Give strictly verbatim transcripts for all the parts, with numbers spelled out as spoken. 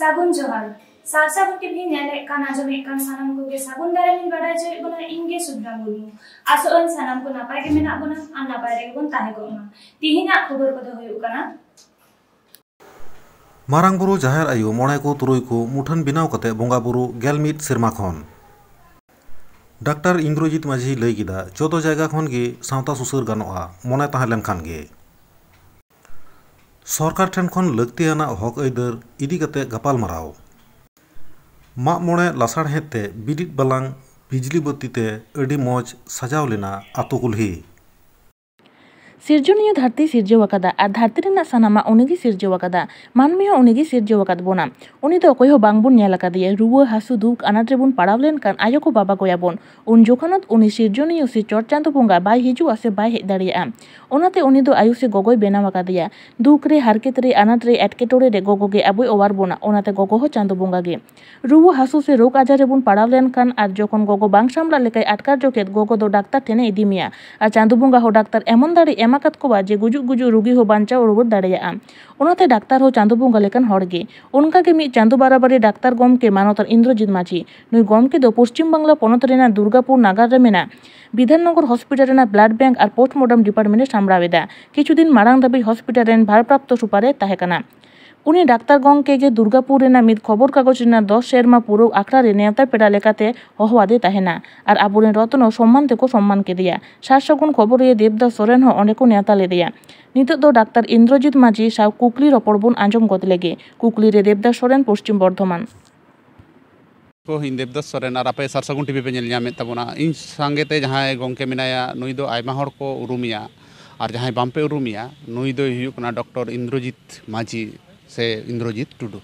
ᱥᱟᱹᱜᱩᱱ ᱡᱚᱦᱟᱨ᱾ ᱥᱟᱨᱥᱟᱜᱩᱱ ᱴᱤᱵᱷᱤ ᱧᱮᱞᱮᱫ ᱠᱟᱱ, ᱟᱸᱡᱚᱢᱮᱫ ᱠᱟᱱ ᱥᱟᱱᱟᱢ ᱠᱚᱜᱮ ᱥᱟᱹᱜᱩᱱ ᱫᱟᱨᱟᱢ ᱤᱧ ᱵᱟᱰᱟᱭ ᱦᱚᱪᱚᱭᱮᱫ ᱵᱚᱱᱟ, ᱤᱧ ᱜᱮ ᱥᱩᱵᱷᱨᱟ ᱢᱩᱨᱢᱩ᱾ ᱟᱥᱚᱜ ᱟᱹᱧ ᱥᱟᱱᱟᱢ ᱠᱚ ᱱᱟᱯᱟᱭ ᱜᱮ ᱢᱮᱱᱟᱜ ᱵᱚᱱᱟ ᱟᱨ ᱱᱟᱯᱟᱭ ᱨᱮᱜᱮ ᱵᱚᱱ ᱛᱟᱦᱮᱸ ᱠᱚᱜ ᱢᱟ᱾ ᱛᱤᱦᱤᱧᱟᱜ ᱠᱷᱚᱵᱚᱨ ᱠᱚᱫᱚ ᱦᱩᱭᱩᱜ ᱠᱟᱱᱟ᱾ ᱢᱟᱨᱟᱝ ᱵᱩᱨᱩ, ᱡᱟᱦᱮᱨ ᱟᱭᱳ, ᱢᱚᱬᱮ ᱠᱚ ᱛᱩᱨᱩᱭ ᱠᱚ ᱢᱩᱴᱷᱟᱹᱱ ᱵᱮᱱᱟᱣ ᱠᱟᱛᱮ ᱵᱚᱸᱜᱟ ᱵᱩᱨᱩ ᱜᱮᱞ ᱢᱤᱫ ᱥᱮᱨᱢᱟ ᱠᱷᱚᱱ᱾ ᱰᱟᱠᱛᱟᱨ ᱤᱱᱫᱨᱚᱡᱤᱛ ᱢᱟᱹᱡᱷᱤᱭ ᱞᱟᱹᱭ ᱠᱮᱫᱟ, ᱡᱚᱛᱚ ᱡᱟᱭᱜᱟ ᱠᱷᱚᱱ ᱜᱮ ᱥᱟᱶᱛᱟ ᱥᱩᱥᱟᱹᱨ ᱜᱟᱱᱚᱜᱼᱟ, ᱢᱚᱱᱮ ᱛᱟᱦᱮᱸ ᱞᱮᱱ ᱠᱷᱟᱱ ᱜᱮ᱾ ᱥᱚᱨᱠᱟᱨ ᱴᱷᱮᱱ ᱠᱷᱚᱱ ᱞᱟᱹᱠᱛᱤᱭᱟᱱᱟᱜ ᱦᱚᱠ ᱟᱹᱭᱫᱟᱹᱨ ᱤᱫᱤ ᱠᱟᱛᱮ ᱜᱟᱯᱟᱞᱢᱟᱨᱟᱣ᱾ ᱢᱟᱜ ᱢᱚᱬᱮ ᱞᱟᱥᱟᱲᱦᱮᱫ ᱛᱮ ᱵᱤᱨᱤᱫ ᱵᱟᱞᱟᱝ ᱵᱤᱡᱽᱞᱤ ᱵᱟᱹᱛᱤ ᱛᱮ ᱟᱹᱰᱤ ᱢᱚᱡᱽ ᱥᱟᱡᱟᱣ ᱞᱮᱱᱟ ᱟᱛᱳ ᱠᱩᱞᱦᱤ᱾ ᱥᱤᱨᱡᱚᱱᱤᱭᱟᱹ ᱫᱷᱟᱹᱨᱛᱤ ᱥᱤᱨᱡᱟᱹᱣ ᱟᱠᱟᱫᱟ ᱟᱨ ᱫᱷᱟᱹᱨᱛᱤ ᱨᱮᱱᱟᱜ ᱥᱟᱱᱟᱢᱟᱜ ᱩᱱᱤᱜᱮ ᱥᱤᱨᱡᱟᱹᱣ ᱟᱠᱟᱫᱟ᱾ ᱢᱟᱹᱱᱢᱤ ᱦᱚᱸ ᱩᱱᱤᱜᱮ ᱥᱤᱨᱡᱟᱹᱣ ᱟᱠᱟᱫ ᱵᱚᱱᱟ᱾ ᱩᱱᱤ ᱫᱚ ᱚᱠᱚᱭ ᱦᱚᱸ ᱵᱟᱝ ᱵᱚᱱ ᱧᱮᱞ ᱟᱠᱟᱫᱮᱭᱟ᱾ ᱨᱩᱣᱟᱹ, ᱦᱟᱹᱥᱩ, ᱫᱩᱠ, ᱟᱱᱟᱴ ᱨᱮᱵᱚᱱ ᱯᱟᱲᱟᱣ ᱞᱮᱱᱠᱷᱟᱱ ᱟᱭᱳ ᱠᱚ ᱵᱟᱵᱟ ᱠᱚᱭᱟ ᱵᱚᱱ᱾ ᱩᱱ ᱡᱚᱠᱷᱚᱱ ᱩᱱᱤ ᱥᱤᱨᱡᱚᱱᱤᱭᱟᱹ ᱥᱮ ᱪᱚᱴ ᱪᱟᱸᱫᱚ ᱵᱚᱸᱜᱟ ᱵᱟᱭ ᱦᱤᱡᱩᱜᱼᱟ ᱥᱮ ᱵᱟᱭ ᱦᱮᱡ ᱫᱟᱲᱮᱭᱟᱜᱼᱟ᱾ ᱚᱱᱟᱛᱮ ᱩᱱᱤ ᱫᱚ ᱟᱭᱳ ᱥᱮ ᱜᱚᱜᱚᱭ ᱵᱮᱱᱟᱣ ᱟᱠᱟᱫᱮᱭᱟ᱾ ᱫᱩᱠ ᱨᱮ, ᱦᱟᱨᱠᱮᱛ ᱨᱮ, ᱟᱱᱟᱴ ᱨᱮ, ᱮᱴᱠᱮᱴᱚᱬᱮ ᱨᱮ ᱜᱚᱜᱚ ᱜᱮ ᱟᱵᱚᱭ ᱚᱣᱟᱨ ᱵᱚᱱᱟ᱾ ᱚᱱᱟᱛᱮ ᱜᱚᱜᱚ ᱦᱚᱸ ᱪᱟᱸᱫᱚ ᱵᱚᱸᱜᱟ ᱜᱮ᱾ ᱨᱩᱣᱟᱹ ᱦᱟᱹᱥᱩ ᱥᱮ ᱨᱳᱜᱽ ᱟᱡᱟᱨ ᱨᱮᱵᱚᱱ ᱯᱟᱲᱟᱣ ᱞᱮᱱᱠᱷᱟᱱ ᱟᱨ ᱡᱚᱠᱷᱚᱱ ᱜᱚᱜᱚ ᱵᱟᱝ ᱥᱟᱢᱵᱲᱟᱜ ᱞᱮᱠᱟᱭ ᱟᱴᱠᱟᱨ ᱡᱚᱠᱷᱮᱫ ᱜᱚᱜᱚ ᱫᱚ ᱰᱟᱠᱛᱟᱨ ᱴᱷᱮᱱᱮ ᱤᱫᱤ ᱢᱮᱭᱟ᱾ ᱟᱨ ᱪᱟᱸᱫᱚ ᱵᱚᱸᱜᱟ ᱦᱚᱸ ᱰᱟᱠᱛᱟᱨ ᱮᱢᱚᱱ ᱫᱟᱲᱮ ᱮᱢ ᱟᱠᱟᱫ ᱠᱚᱣᱟ ᱡᱮ ᱜᱩᱡᱩᱜ ᱜᱩᱡᱩᱜ ᱨᱩᱜᱤ ᱦᱚᱸ ᱵᱟᱧᱪᱟᱣ ᱨᱩᱣᱟᱹᱲ ᱫᱟᱲᱮᱭᱟᱜᱼᱟ᱾ ᱚᱱᱟᱛᱮ ᱰᱟᱠᱛᱟᱨ ᱦᱚᱸ ᱪᱟᱸᱫᱚ ᱵᱚᱸᱜᱟ ᱞᱮᱠᱟᱱ ᱦᱚᱲ ᱜᱮ᱾ ᱚᱱᱠᱟ ᱜᱮ ᱢᱤᱫ ᱪᱟᱸᱫᱚ ᱵᱟᱨᱟᱵᱟᱨᱤ ᱰᱟᱠᱛᱟᱨ ᱜᱚᱢᱠᱮ ᱢᱟᱱᱚᱛᱟᱱ ᱤᱱᱫᱨᱚᱡᱤᱛ ᱢᱟᱹᱡᱷᱤ᱾ ᱱᱩᱭ ᱜᱚᱢᱠᱮ ᱫᱚ ᱯᱚᱥᱪᱤᱢ ᱵᱟᱝᱞᱟ ᱯᱚᱱᱚᱛ ᱨᱮᱱᱟᱜ ᱫᱩᱨᱜᱟᱯᱩᱨ ᱱᱟᱜᱟᱨ ᱨᱮ ᱢᱮᱱᱟᱜ ᱵᱤᱫᱷᱟᱱᱱᱚᱜᱚᱨ ᱦᱚᱥᱯᱤᱴᱟᱞ ᱨᱮᱱᱟᱜ ᱵᱞᱟᱰ ᱵᱮᱝᱠ ᱟᱨ ᱯᱳᱥᱴᱢᱚᱨᱴᱮᱢ ᱰᱤᱯᱟᱨᱴᱢᱮᱱᱴ ᱮ ᱥᱟᱢᱵᱲᱟᱣ ᱮᱫᱟ᱾ ᱠᱤᱪᱷᱩ ᱫᱤᱱ ᱢᱟᱲᱟᱝ ᱫᱷᱟᱹᱵᱤᱡ ᱦᱚᱥᱯᱤᱴᱟᱞ ᱨᱮᱱ ᱵᱷᱟᱨᱯᱨᱟᱯᱛᱚ ᱥᱩᱯᱟᱨ ᱮ ᱛᱟᱦᱮᱸ ᱠᱟᱱᱟ᱾ ᱩᱱᱤ ᱰᱟᱠᱛᱟᱨ ᱜᱚᱢᱠᱮ ᱜᱮ ᱫᱩᱨᱜᱟᱯᱩᱨ ᱨᱮᱱᱟᱜ ᱢᱤᱫ ᱠᱷᱚᱵᱚᱨ ᱠᱟᱜᱚᱡᱽ ᱨᱮᱱᱟᱜ ᱫᱚᱥ ᱥᱮᱨᱢᱟ ᱯᱩᱨᱟᱹᱣ ᱟᱠᱷᱲᱟ ᱨᱮ ᱱᱮᱣᱛᱟ ᱯᱮᱲᱟ ᱞᱮᱠᱟᱛᱮ ᱦᱚᱦᱚ ᱟᱫᱮ ᱛᱟᱦᱮᱱᱟ ᱟᱨ ᱟᱵᱚᱨᱮᱱ ᱨᱚᱛᱱᱚ ᱥᱚᱢᱢᱟᱱ ᱛᱮᱠᱚ ᱥᱚᱢᱢᱟᱱ ᱠᱮᱫᱮᱭᱟ᱾ ᱥᱟᱨ ᱥᱟᱹᱜᱩᱱ ᱠᱷᱚᱵᱚᱨᱤᱭᱟᱹ ᱫᱮᱵᱽᱫᱟᱥ ᱥᱚᱨᱮᱱ ᱦᱚᱸ ᱚᱸᱰᱮ ᱠᱚ ᱱᱮᱣᱛᱟ ᱞᱮᱫᱮᱭᱟ᱾ ᱱᱤᱛᱚᱜ ᱫᱚ ᱰᱟᱠᱛᱟᱨ ᱤᱱᱫᱨᱚᱡᱤᱛ ᱢᱟᱹᱡᱷᱤ ᱥᱟᱶ ᱠᱩᱠᱞᱤ ᱨᱚᱯᱚᱲ ᱵᱚᱱ ᱟᱸᱡᱚᱢ ᱜᱚᱫ ᱞᱮᱜᱮ᱾ ᱠᱩᱠᱞᱤ ᱨᱮ ᱫᱮᱵᱽᱫᱟᱥ ᱥᱚᱨᱮᱱ, ᱯᱚᱥᱪᱤᱢ ᱵᱚᱨᱫᱷᱚᱢᱟᱱ᱾ ᱠᱚ, ᱤᱧ ᱫᱮᱵᱽᱫᱟᱥ ᱥᱚᱨᱮᱱ ᱟᱨ ᱟᱯᱮ ᱥᱟᱨᱥᱟᱹᱜᱩᱱ ᱴᱤᱵᱷᱤ ᱯᱮ ᱧᱮᱞ ᱧᱟᱢᱮᱫ ᱛᱟᱵᱚᱱᱟ᱾ ᱤᱧ ᱥᱟᱸᱜᱮ ᱛᱮ ᱡᱟᱦᱟᱸᱭ ᱜᱚᱢᱠᱮ ᱢᱮᱱᱟᱭᱟ, ᱱᱩᱭ ᱫᱚ ᱟᱭᱢᱟ ᱦᱚᱲ ᱠᱚ ᱩᱨᱩᱢᱮᱭᱟ, ᱟᱨ ᱡᱟᱦᱟᱸᱭ ᱵᱟᱝ ᱯᱮ ᱩᱨᱩᱢᱮᱭᱟ, ᱱᱩᱭ ᱫᱚᱭ ᱦᱩᱭᱩᱜ ᱠᱟᱱᱟ ᱰᱚᱠᱴᱚᱨ ᱤᱱᱫᱨᱚᱡᱤᱛ ᱢᱟᱹᱡᱷᱤ ᱥᱮ ᱤᱱᱫᱨᱚᱡᱤᱛ ᱴᱩᱰᱩ᱾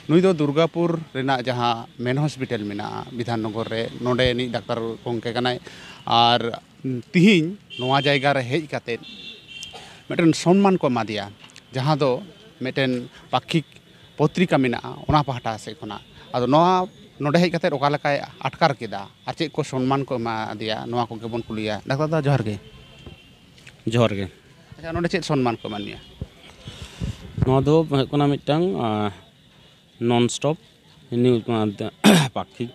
ᱱᱩᱭ ᱫᱚ ᱫᱩᱨᱜᱟᱯᱩᱨ ᱨᱮᱱᱟᱜ ᱡᱟᱦᱟᱸ ᱢᱮᱱ ᱦᱚᱥᱯᱤᱴᱟᱞ ᱢᱮᱱᱟᱜᱼᱟ ᱵᱤᱫᱷᱟᱱᱱᱚᱜᱚᱨ ᱨᱮ, ᱱᱚᱰᱮᱱᱤᱡ ᱰᱟᱠᱛᱟᱨ ᱜᱚᱢᱠᱮ ᱠᱟᱱᱟᱭ᱾ ᱟᱨ ᱛᱤᱦᱤᱧ ᱱᱚᱣᱟ ᱡᱟᱭᱜᱟ ᱨᱮ ᱦᱮᱡ ᱠᱟᱛᱮᱫ ᱢᱤᱫᱴᱮᱱ ᱥᱚᱱᱢᱟᱱ ᱠᱚ ᱮᱢᱟᱫᱮᱭᱟ, ᱡᱟᱦᱟᱸ ᱫᱚ ᱢᱤᱫᱴᱮᱱ ᱯᱟᱠᱠᱷᱤᱠ ᱯᱚᱛᱨᱤᱠᱟ ᱢᱮᱱᱟᱜᱼᱟ, ᱚᱱᱟ ᱯᱟᱦᱴᱟ ᱥᱮᱫ ᱠᱷᱚᱱᱟᱜ᱾ ᱟᱫᱚ ᱱᱚᱣᱟ ᱱᱚᱰᱮ ᱦᱮᱡ ᱠᱟᱛᱮᱫ ᱚᱠᱟ ᱞᱮᱠᱟᱭ ᱟᱴᱠᱟᱨ ᱠᱮᱫᱟ ᱟᱨ ᱪᱮᱫ ᱠᱚ ᱥᱚᱱᱢᱟᱱ ᱠᱚ ᱮᱢᱟᱫᱮᱭᱟ, ᱱᱚᱣᱟ ᱠᱚᱜᱮ ᱵᱚᱱ ᱠᱩᱞᱤᱭᱟ᱾ ᱰᱟᱠᱛᱟᱨ ᱫᱟ, ᱡᱚᱦᱟᱨ ᱜᱮ᱾ ᱡᱚᱦᱟᱨ ᱜᱮ᱾ ᱟᱪᱪᱷᱟ, ᱱᱚᱰᱮ ᱪᱮᱫ ᱥᱚᱱᱢᱟᱱ ᱠᱚ ᱮᱢᱟᱫ ᱢᱮᱭᱟ? ᱱᱚᱣᱟ ᱫᱚ ᱦᱩᱭᱩᱜ ᱠᱟᱱᱟ ᱢᱤᱫᱴᱟᱝ, ᱟᱸ, Non Stop News, ᱱᱚᱣᱟ ᱫᱚ ᱯᱟᱠᱷᱤᱠ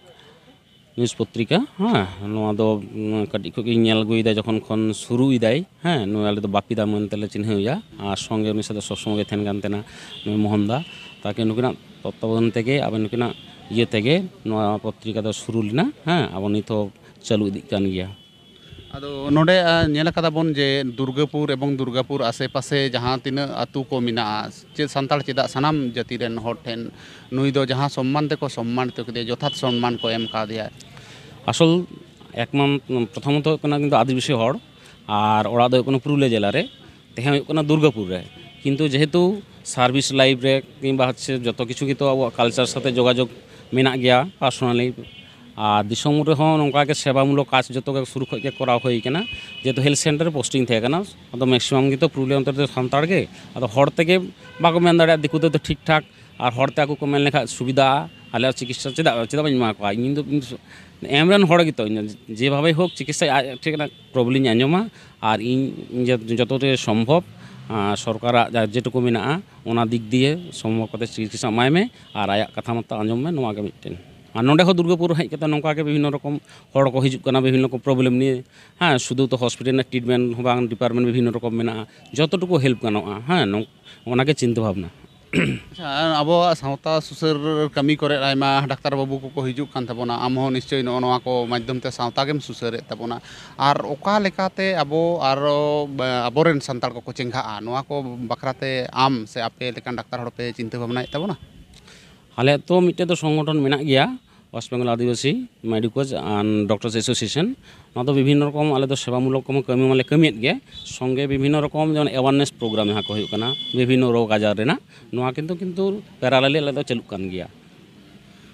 ᱱᱤᱭᱩᱡᱽ ᱯᱚᱛᱨᱤᱠᱟ᱾ ᱦᱮᱸ, ᱱᱚᱣᱟ ᱫᱚ ᱩᱸ, ᱠᱟᱹᱴᱤᱡ ᱠᱷᱚᱡ ᱜᱤᱧ ᱧᱮᱞ ᱟᱹᱜᱩᱭᱮᱫᱟ, ᱡᱚᱠᱷᱚᱱ ᱠᱷᱚᱱ ᱥᱩᱨᱩᱭᱮᱫᱟᱭ᱾ ᱦᱮᱸ, ᱱᱚᱣᱟ ᱟᱞᱮ ᱫᱚ ᱵᱟᱯᱤᱫᱟ ᱢᱮᱱᱛᱮ ᱞᱮ ᱪᱤᱱᱦᱟᱹᱣᱮᱭᱟ᱾ ᱟᱨ ᱥᱚᱸᱜᱮ ᱩᱱᱤ ᱥᱟᱛᱮ ᱥᱚᱵ ᱥᱚᱢᱚᱭ ᱜᱮ ᱛᱟᱦᱮᱱ ᱠᱟᱱ ᱛᱟᱦᱮᱱᱟ ᱱᱩᱭ ᱢᱳᱦᱚᱱ ᱫᱟ᱾ ᱛᱟᱠᱤ ᱱᱩᱠᱤᱱᱟᱜ ᱛᱚᱛᱛᱟᱵᱚᱫᱟᱱ ᱛᱮᱜᱮ, ᱟᱵᱮᱱ ᱱᱩᱠᱤᱱᱟᱜ ᱤᱭᱟᱹ ᱛᱮᱜᱮ ᱱᱚᱣᱟ ᱯᱚᱛᱨᱤᱠᱟ ᱫᱚ ᱥᱩᱨᱩ ᱞᱮᱱᱟ᱾ ᱦᱮᱸ, ᱟᱵᱚ ᱱᱤᱛ ᱦᱚᱸ ᱪᱟᱹᱞᱩ ᱤᱫᱤᱜ ᱠᱟᱱ ᱜᱮᱭᱟ᱾ ᱟᱫᱚ ᱱᱚᱰᱮ, ᱟ, ᱧᱮᱞ ᱟᱠᱟᱫᱟ ᱵᱚᱱ ᱡᱮ ᱫᱩᱨᱜᱟᱹᱯᱩᱨ ᱮᱵᱚᱝ ᱫᱩᱨᱜᱟᱯᱩᱨ ᱟᱥᱮ ᱯᱟᱥᱮ ᱡᱟᱦᱟᱸ ᱛᱤᱱᱟᱹᱜ ᱟᱹᱛᱩ ᱠᱚ ᱢᱮᱱᱟᱜᱼᱟ, ᱪᱮᱫ ᱥᱟᱱᱛᱟᱲ ᱪᱮᱫᱟᱜ ᱥᱟᱱᱟᱢ ᱡᱟᱹᱛᱤ ᱨᱮᱱ ᱦᱚᱲ ᱴᱷᱮᱱ ᱱᱩᱭ ᱫᱚ ᱡᱟᱦᱟᱸ ᱥᱚᱢᱢᱟᱱ ᱛᱮᱠᱚ ᱥᱚᱢᱢᱟᱱᱤᱛ ᱠᱮᱫᱮᱭᱟ, ᱡᱚᱛᱷᱟᱛ ᱥᱚᱢᱢᱟᱱ ᱠᱚ ᱮᱢ ᱠᱟᱣᱫᱮᱭᱟ᱾ ᱟᱥᱚᱞ ᱮᱠᱢᱟᱱ ᱯᱨᱚᱛᱷᱚᱢᱚᱛᱚ ᱦᱩᱭᱩᱜ ᱠᱟᱱᱟ ᱠᱤᱱᱛᱩ ᱟᱹᱫᱤᱵᱟᱹᱥᱤ ᱦᱚᱲ, ᱟᱨ ᱚᱲᱟᱜ ᱫᱚ ᱦᱩᱭᱩᱜ ᱠᱟᱱᱟ ᱯᱩᱨᱩᱞᱤᱭᱟᱹ ᱡᱮᱞᱟ ᱨᱮ᱾ ᱛᱟᱦᱮᱸ ᱦᱩᱭᱩᱜ ᱠᱟᱱᱟ ᱫᱩᱨᱜᱟᱯᱩᱨ ᱨᱮ, ᱠᱤᱱᱛᱩ ᱡᱮᱦᱮᱛᱩ service life ᱨᱮ ᱠᱤᱝᱵᱟ ᱦᱚᱪᱪᱷᱮ ᱡᱚᱛᱚ ᱠᱤᱪᱷᱩ ᱜᱮᱛᱚ ᱟᱵᱚᱣᱟᱜ culture ᱥᱟᱛᱮ ᱡᱳᱜᱟᱡᱳᱜᱽ ᱢᱮᱱᱟᱜ ᱜᱮᱭᱟ personally, ᱟᱨ ᱫᱤᱥᱚᱢ ᱨᱮᱦᱚᱸ ᱱᱚᱝᱠᱟ ᱜᱮ ᱥᱮᱵᱟᱢᱩᱞᱚᱠ ᱠᱟᱡᱽ ᱡᱚᱛᱚ ᱜᱮ ᱥᱩᱨᱩ ᱠᱷᱚᱡ ᱜᱮ ᱠᱚᱨᱟᱣ ᱦᱩᱭ ᱠᱟᱱᱟ᱾ ᱡᱮᱦᱮᱛᱩ health center ᱨᱮ posting ᱛᱟᱦᱮᱸ ᱠᱟᱱᱟ, ᱟᱫᱚ maximum ᱜᱮᱛᱚ ᱯᱩᱨᱩᱞᱤᱭᱟᱹ ᱚᱱᱛᱮ ᱨᱮᱫᱚ ᱥᱟᱱᱛᱟᱲ ᱜᱮ, ᱟᱫᱚ ᱦᱚᱲ ᱛᱮᱜᱮ ᱵᱟᱠᱚ ᱢᱮᱱ ᱫᱟᱲᱮᱭᱟᱜᱼᱟ ᱫᱤᱠᱩ ᱛᱮᱫᱚ ᱴᱷᱤᱠ ᱴᱷᱟᱠ, ᱟᱨ ᱦᱚᱲ ᱛᱮ ᱟᱠᱚ ᱠᱚ ᱢᱮᱱ ᱞᱮᱠᱷᱟᱡ ᱥᱩᱵᱤᱫᱷᱟ, ᱟᱞᱮᱭᱟᱜ ᱪᱤᱠᱤᱛᱥᱟ ᱪᱮᱫᱟᱜ, ᱪᱮᱫᱟᱜ ᱵᱟᱹᱧ ᱮᱢᱟ ᱠᱚᱣᱟ? ᱤᱧ ᱫᱚ, ᱤᱧ ᱫᱚ ᱮᱢ ᱨᱮᱱ ᱦᱚᱲ ᱜᱮᱛᱚ, ᱤᱧ ᱫᱚ ᱡᱮᱵᱷᱟᱵᱮ ᱦᱳᱠ ᱪᱤᱠᱤᱛᱥᱟ ᱟᱡ ᱴᱷᱮᱱ ᱠᱷᱚᱱᱟᱜ problem ᱤᱧ ᱟᱸᱡᱚᱢᱟ, ᱟᱨ ᱤᱧ, ᱤᱧ ᱡᱚ-, ᱡᱚᱛᱚ ᱛᱮ ᱥᱚᱢᱵᱷᱚᱵ, ᱟᱸ, ᱥᱚᱨᱠᱟᱨᱟᱜ ᱡᱟ ᱡᱮᱴᱩᱠᱩ ᱢᱮᱱᱟᱜᱼᱟ, ᱚᱱᱟ ᱫᱤᱠ ᱫᱤᱭᱮ ᱥᱚᱢᱵᱷᱚᱵ ᱠᱟᱛᱮ ᱪᱤᱠᱤᱛᱥᱟ ᱮᱢᱟᱭ ᱢᱮ, ᱟᱨ ᱟᱭᱟᱜ ᱠᱟᱛᱷᱟ ᱢᱚᱛᱚ ᱟᱸᱡᱚᱢ ᱢᱮ, ᱱᱚᱣᱟ ᱜᱮ ᱢᱤᱫᱴᱮᱱ᱾ ᱟᱨ ᱱᱚᱰᱮ ᱦᱚᱸ ᱫᱩᱨᱜᱟᱹᱯᱩᱨ ᱦᱮᱡ ᱠᱟᱛᱮ ᱱᱚᱝᱠᱟ ᱜᱮ ᱵᱤᱵᱷᱤᱱᱱᱚ ᱨᱚᱠᱚᱢ ᱦᱚᱲ ᱠᱚ ᱦᱤᱡᱩᱜ ᱠᱟᱱᱟ ᱵᱤᱵᱷᱤᱱᱱᱚ ᱨᱚᱠᱚᱢ problem ᱱᱤᱭᱮ, ᱦᱮᱸ, ᱥᱩᱫᱷᱩ ᱛᱚ hospital ᱨᱮᱱᱟᱜ treatment ᱦᱚᱸ ᱵᱟᱝ, department ᱵᱤᱵᱷᱤᱱᱱᱚ ᱨᱚᱠᱚᱢ ᱢᱮᱱᱟᱜᱼᱟ, ᱡᱚᱛᱚ ᱴᱩᱠᱩ help ᱜᱟᱱᱚᱜᱼᱟ, ᱦᱮᱸ, ᱱᱚᱝ-, ᱚᱱᱟ ᱜᱮ ᱪᱤᱱᱛᱟᱹ ᱵᱷᱟᱵᱽᱱᱟ᱾ ᱟᱪᱪᱷᱟ, ᱟᱵᱚᱣᱟᱜ ᱥᱟᱶᱛᱟ ᱥᱩᱥᱟᱹᱨ ᱠᱟᱹᱢᱤ ᱠᱚᱨᱮ ᱟᱭᱢᱟ ᱰᱟᱠᱛᱟᱨ ᱵᱟᱹᱵᱩ ᱠᱚᱠᱚ ᱦᱤᱡᱩᱜ ᱠᱟᱱ ᱛᱟᱵᱚᱱᱟ, ᱟᱢ ᱦᱚᱸ ᱱᱤᱥᱪᱳᱭ ᱱᱚᱜᱼᱚ ᱱᱚᱣᱟ ᱠᱚ ᱢᱟᱫᱽᱫᱷᱚᱢ ᱛᱮ ᱥᱟᱶᱛᱟ ᱜᱮᱢ ᱥᱩᱥᱟᱹᱨᱮᱫ ᱛᱟᱵᱚᱱᱟ᱾ ᱟᱨ ᱚᱠᱟ ᱞᱮᱠᱟᱛᱮ ᱟᱵᱚ ᱟᱨᱚ, ᱵᱟ-, ᱟᱵᱚᱨᱮᱱ ᱥᱟᱱᱛᱟᱲ ᱠᱚᱠᱚ ᱪᱮᱸᱜᱷᱟᱜᱼᱟ, ᱱᱚᱣᱟ ᱠᱚ ᱵᱟᱠᱷᱨᱟᱛᱮ ᱟᱢ ᱥᱮ ᱟᱯᱮ ᱞᱮᱠᱟᱱ ᱰᱟᱠᱛᱟᱨ ᱦᱚᱲ ᱯᱮ ᱪᱤᱱᱛᱟᱹ ᱵᱷᱟᱵᱽᱱᱟᱭᱮᱫ ᱛᱟᱵᱚᱱᱟ? ᱟᱞᱮᱭᱟᱜ ᱛᱚ ᱢᱤᱫᱴᱮᱡ ᱫᱚ ᱥᱚᱝᱜᱚᱴᱷᱚᱱ ᱢᱮᱱᱟᱜ ᱜᱮᱭᱟ, West Bengal Adivasi Medicoes and Doctors Association᱾ ᱱᱚᱣᱟ ᱫᱚ ᱵᱤᱵᱷᱤᱱᱱᱚ ᱨᱚᱠᱚᱢ ᱟᱞᱮ ᱫᱚ ᱥᱮᱵᱟᱢᱩᱞᱚᱠ ᱠᱚᱢᱟ ᱠᱟᱹᱢᱤ ᱢᱟᱞᱮ ᱠᱟᱹᱢᱤᱭᱮᱫ ᱜᱮ, ᱥᱚᱸᱜᱮ ᱵᱤᱵᱷᱤᱱᱱᱚ ᱨᱚᱠᱚᱢ ᱡᱮᱢᱚᱱ awareness program ᱡᱟᱦᱟᱸ ᱠᱚ ᱦᱩᱭᱩᱜ ᱠᱟᱱᱟ ᱵᱤᱵᱷᱤᱱᱱᱚ ᱨᱳᱜᱽ ᱟᱡᱟᱨ ᱨᱮᱱᱟᱜ, ᱱᱚᱣᱟ ᱠᱤᱱᱛᱩ, ᱠᱤᱱᱛᱩ parallelly ᱟᱞᱮ ᱫᱚ ᱪᱟᱹᱞᱩᱜ ᱠᱟᱱ ᱜᱮᱭᱟ᱾